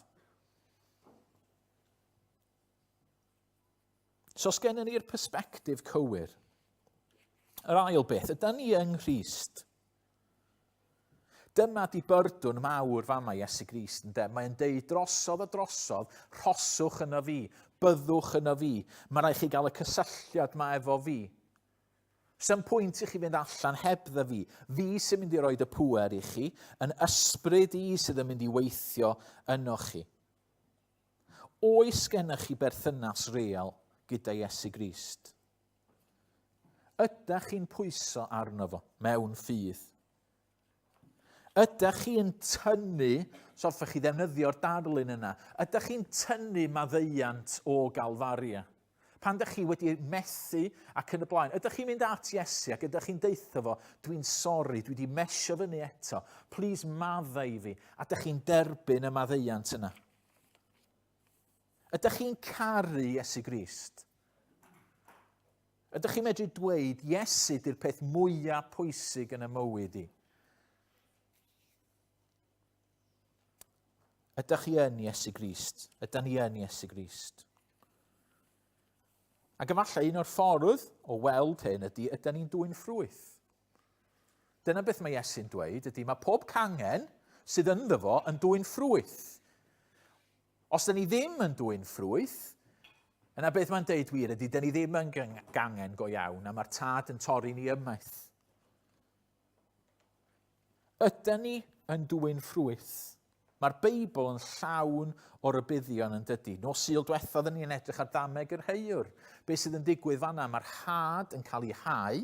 So os gennym ni'r persbectif cywir, yr ail beth, ydy ni yng Nghrist? Dyma di byrdwn mawr fama Iesu Grist, ynde? Mae'n deud drosodd a drosodd, rhoswch yno fi, byddwch yno fi. Mae rhaid chi gael y cysylltiad ma efo fi. Sdim pwynt i chi fynd allan hebdda fi. Fi sy'n mynd i roed y pŵer i chi, yn ysbryd i sydd yn mynd i weithio yno chi. Oes gennych chi berthynas real gyda Iesu Grist? Ydych chi'n pwyso arno fo mewn ffydd? Ydych chi'n tynnu, so hoffech chi ddefnyddio'r darlun yna, ydych chi'n tynnu maddeuant o Galfaria? Pan ydych chi wedi methu ac yn y blaen, ydych chi'n mynd at Iesu ac ydych chi'n deutha fo, dwi'n sori, dwi wedi mesio fyny eto, please maddau i fi, a ydych chi'n derbyn y maddeuant yna? Ydych chi'n caru Iesu Grist? Ydych chi'n medru dweud, Iesu di'r peth mwyaf pwysig yn y mywyd i? Ydych chi yn Iesu Grist? Ydych ni yn Iesu Grist? Ac efallai un o'r ffordd o weld hyn ydy, ydyn ni'n dwyn ffrwyth? Dyna beth mae Iesu'n dweud, ydy mae pob cangen sydd ynddo fo yn dwyn ffrwyth. Os dyn ni ddim yn dwyn ffrwyth, yna beth mae'n deud wir ydy, dyn ni ddim yn gangen go iawn, a mae'r tad yn torri ni ymaith. Ydy ni yn dwyn ffrwyth? Mae'r Beibl yn llawn o rybuddion yn dydy. Nos Sul diwethaf oedden ni'n edrych ar ddameg yr heiwr. Be sydd yn digwydd fanna? Mae'r had yn cael ei hau,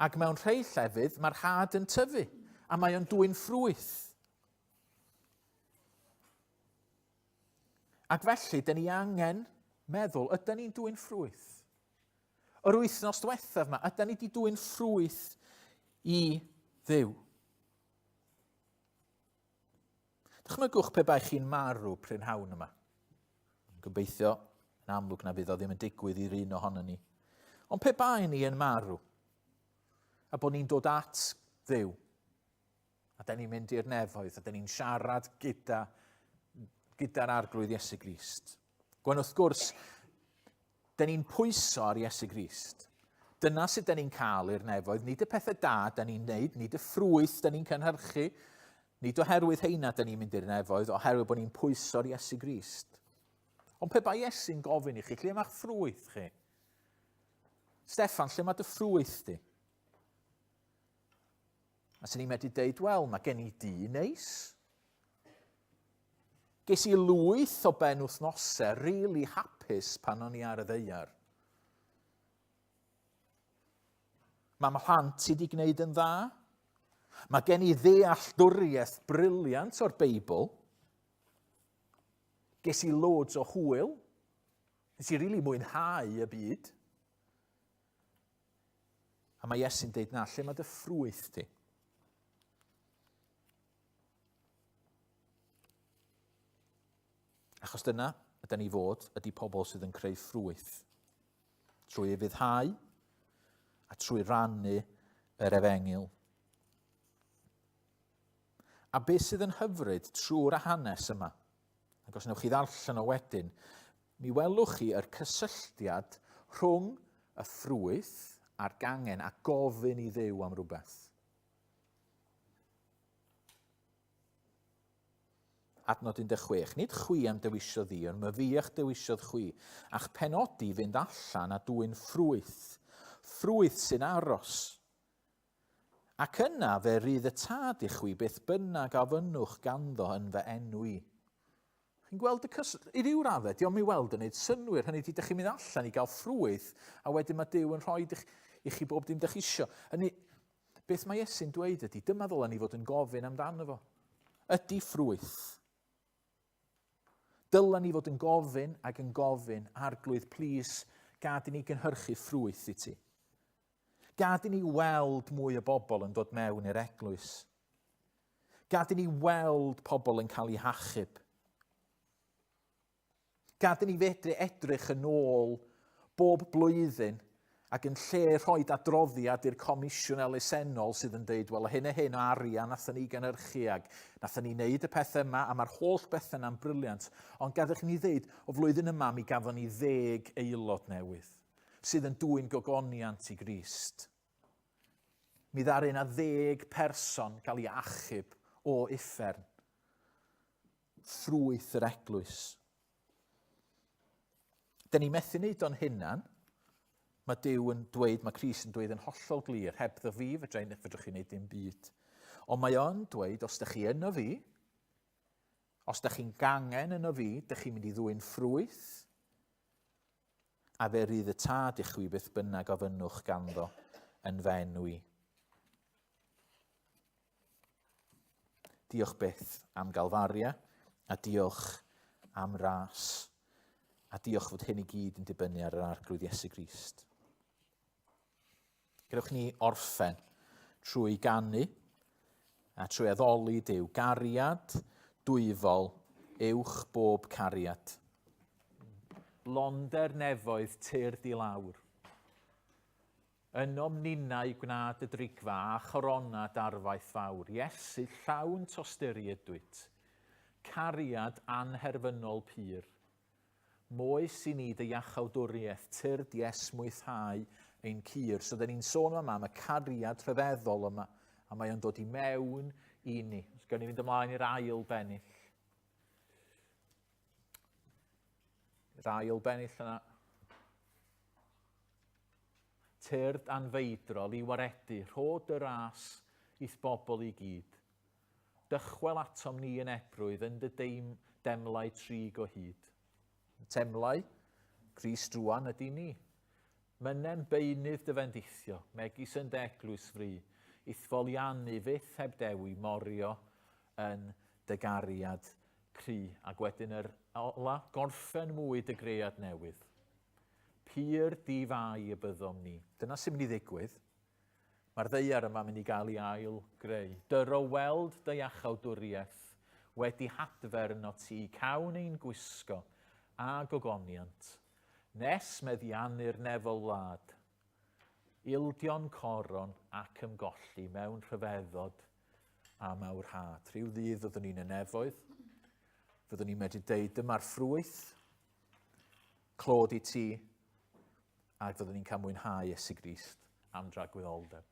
ac mewn rhai llefydd mae'r had yn tyfu, a mae o'n dwyn ffrwyth. Ac felly, dyn ni angen meddwl, ydyn ni'n dwyn ffrwyth? Yr wythnos diwethaf yma, ydyn ni wedi dwyn ffrwyth i Dduw? Dychmygwch pe bai chi'n marw prynhawn yma. Gobeithio, yn amlwg na fydd o ddim yn digwydd i'r un ohono ni. Ond pe bai ni yn marw, a bod ni'n dod at Dduw, a da ni'n mynd i'r nefoedd, a da ni'n siarad gyda, gyda'r arglwydd Iesu Grist. Gwen wrth gwrs, da ni'n pwyso ar Iesu Grist. Dyna sut da ni'n cael i'r nefoedd, nid y pethau da da ni'n neud, nid y ffrwyth da ni'n cynhyrchu, nid oherwydd heina da ni'n mynd i'r nefoedd, oherwydd bod ni'n pwyso ar Iesu Grist. Ond pe bai Iesu'n gofyn i chi, lle mae'ch ffrwyth chi? Steffan, lle mae dy ffrwyth di? A sy'n ni'n medru deud, wel, mae gen i dŷ neis. Ges i lwyth o ben wythnosau really hapus pan o'n i ar y ddeiar. Mae mhlant i wedi gwneud yn dda. Mae gen i ddealltwriaeth briliant o'r Beibl. Ges i loads o hwyl. Nes i rili really mwynhau y byd. A mae Iesu'n deud, na, lle mae dy ffrwyth di? Achos dyna ydy ni fod, ydy pobl sydd yn creu ffrwyth. Trwy ei fyddhau a trwy rannu yr efengyl. A beth sydd yn hyfryd trwy'r hanes yma, ac os wnewch chi ddarllen o wedyn, Mi welwch chi yr cysylltiad rhwng y ffrwyth a'r gangen a gofyn i Dduw am rhywbeth. Adnod 16. Nid chwi am dewisiodd fi, ond my fi a'ch dewisiodd chwi, a'ch penodi fynd allan a dwyn ffrwyth, ffrwyth sy'n aros. Ac yna fe rydd y Tad i chwi beth bynnag a ofynnwch ganddo yn fy enw i. Chi'n gweld y cys... I ryw raddau, di o'm i weld yn neud synnwyr. Hynny ydy, dych chi'n mynd allan i gael ffrwyth, a wedyn mae Duw yn rhoi i chi bob dim dych chi isio. Hynny, beth mae Iesu'n dweud ydy, dyma ddylen ni fod yn gofyn amdano fo. Ydy ffrwyth. Dylen ni fod yn gofyn ac yn gofyn, Arglwydd, plîs, gad i ni gynhyrchu ffrwyth i ti. Gad i ni weld mwy o bobl yn dod mewn i'r eglwys. Gad i ni weld pobl yn cael eu hachub. Gad i ni fedru edrych yn ôl bob blwyddyn ac yn lle rhoi adroddiad i'r comisiwn elusennol sydd yn deud, wel, hyn a hyn o arian nathon ni gynhyrchu ac nathon ni wneud y pethau yma a mae'r holl bethau yna'n briliant. Ond gadewch i ni ddeud, o flwyddyn yma mi gafon ni ddeg aelod newydd. sydd yn dwyn gogoniant i Grist. Mi ddaru yna ddeg person gael ei achub o uffern. Ffrwyth yr eglwys. Dyn ni methu wneud o'n hunan. Mae Duw yn dweud, mae Crist yn dweud yn hollol glir, heb ddo fi, fedra i, fedrwch chi wneud dim byd. Ond mae o'n dweud, os ydych chi yno fi, os ydych chi'n gangen yno fi, ydych chi'n mynd i ddwyn ffrwyth, A fe rydd y Tad i chwi beth bynnag ofynnwch ganddo yn fy enw i. Diolch byth am Galfaria, a diolch am ras, a diolch fod hyn i gyd yn dibynnu ar yr Arglwydd Iesu Grist. Gadewch ni orffen trwy ganu a trwy addoli Duw. Gariad dwyfol uwch bob cariad. Londer nefoedd tyrd i lawr. Ynom ninnau gwna dy drigfa a chorona darfaith fawr. Iesu, llawn tosturi ydwyt. Cariad anherfynol pur. Moes i ni dy iachawdwriaeth, tyrd iesmwythau ein cur. So, dyn ni'n sôn yma am y cariad rhyfeddol yma, a mae o'n dod i mewn i ni. Os gawn ni fynd ymlaen i'r ail bennill. Yr ail bennill yna. Tyrd anfeidrol i waredu, rhod dy ras i'th bobl i gyd. Dychwel atom ni yn ebrwydd yn dy deim, demlau trig o hyd. Temlau, Crist rwan ydy ni. Mynnem beunydd dy fendithio, megis yn dy eglwys fri, i'th foliannu fyth heb dewi, morio yn dy gariad cry. Ac wedyn yr ola, gorffen mwy dy gread newydd. Pur di-fai y byddom ni. Dyna sy'n mynd i ddigwydd. Mae'r ddaear yma mynd i gael ei ail greu. Dyro weld dy iachawdwriaeth wedi hadfer yno ti, cawn ein gwisgo a gogoniant, nes meddiannu'r nefol wlad. Ildion coron ac ymgolli mewn rhyfeddod a mawrhad. Rhyw ddydd fyddwn ni'n y nefoedd, fyddwn ni'n medru deud dyma'r ffrwyth, clod i ti, ac fyddwn ni'n cael mwynhau Iesu Grist am dragwyddoldeb.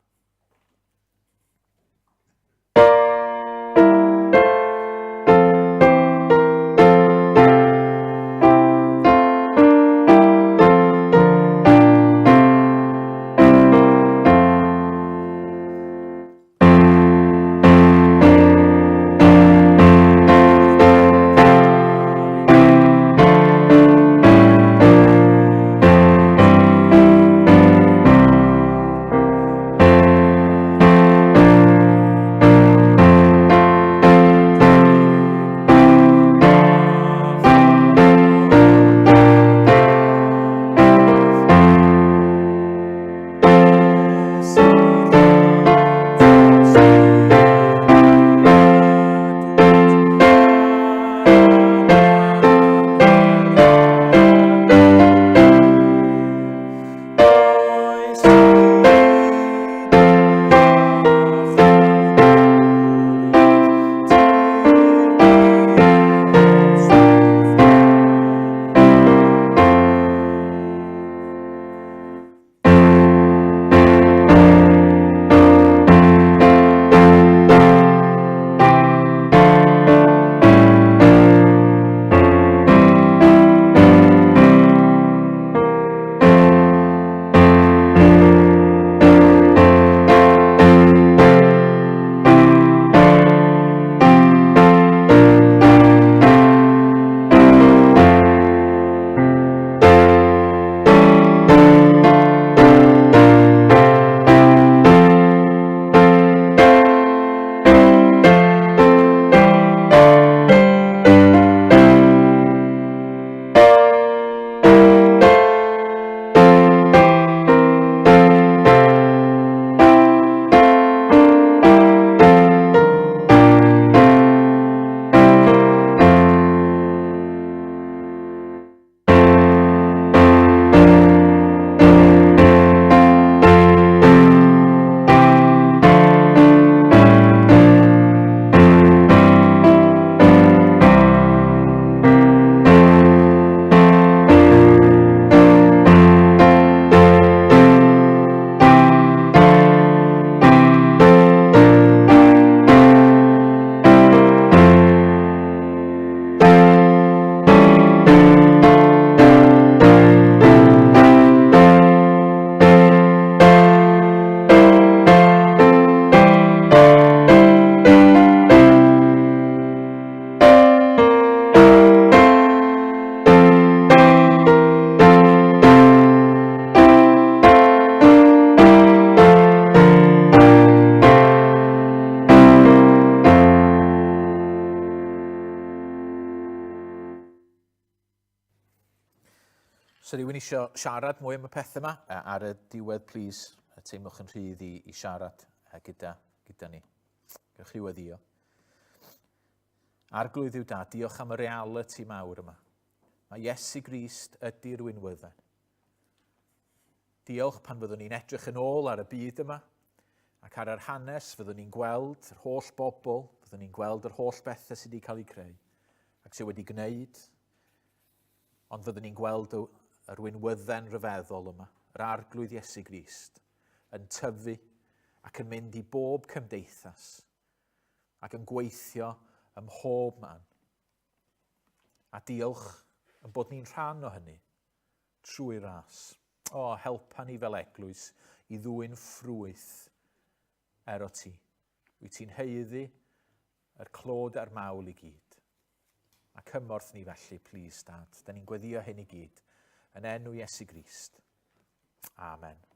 So rhywun eisiau siarad mwy am y pethau yma, ar y diwedd, please, teimlwch yn rhydd i, i siarad gyda, gyda ni. Gewch chi weddio. Arglwydd yw da, diolch am y reality mawr yma. Mae Iesu Grist ydy'r winwydden. Diolch pan fyddwn ni'n edrych yn ôl ar y byd yma ac ar yr hanes, fyddwn ni'n gweld yr holl bobl, fyddwn ni'n gweld yr holl bethau sydd wedi cael eu creu ac sydd wedi gwneud, ond fyddwn ni'n gweld yr winwydden ryfeddol yma, yr arglwydd Iesu Grist, yn tyfu ac yn mynd i bob cymdeithas ac yn gweithio ym mhob man. A diolch yn bod ni'n rhan o hynny trwy ras. O, helpa ni fel eglwys i ddwyn ffrwyth ero ti. Wyt ti'n haeddu yr clod a'r mawl i gyd. A cymorth ni felly, please, Dad. Da ni'n gweddio hyn i gyd. Yn enw Iesu Grist. Amen.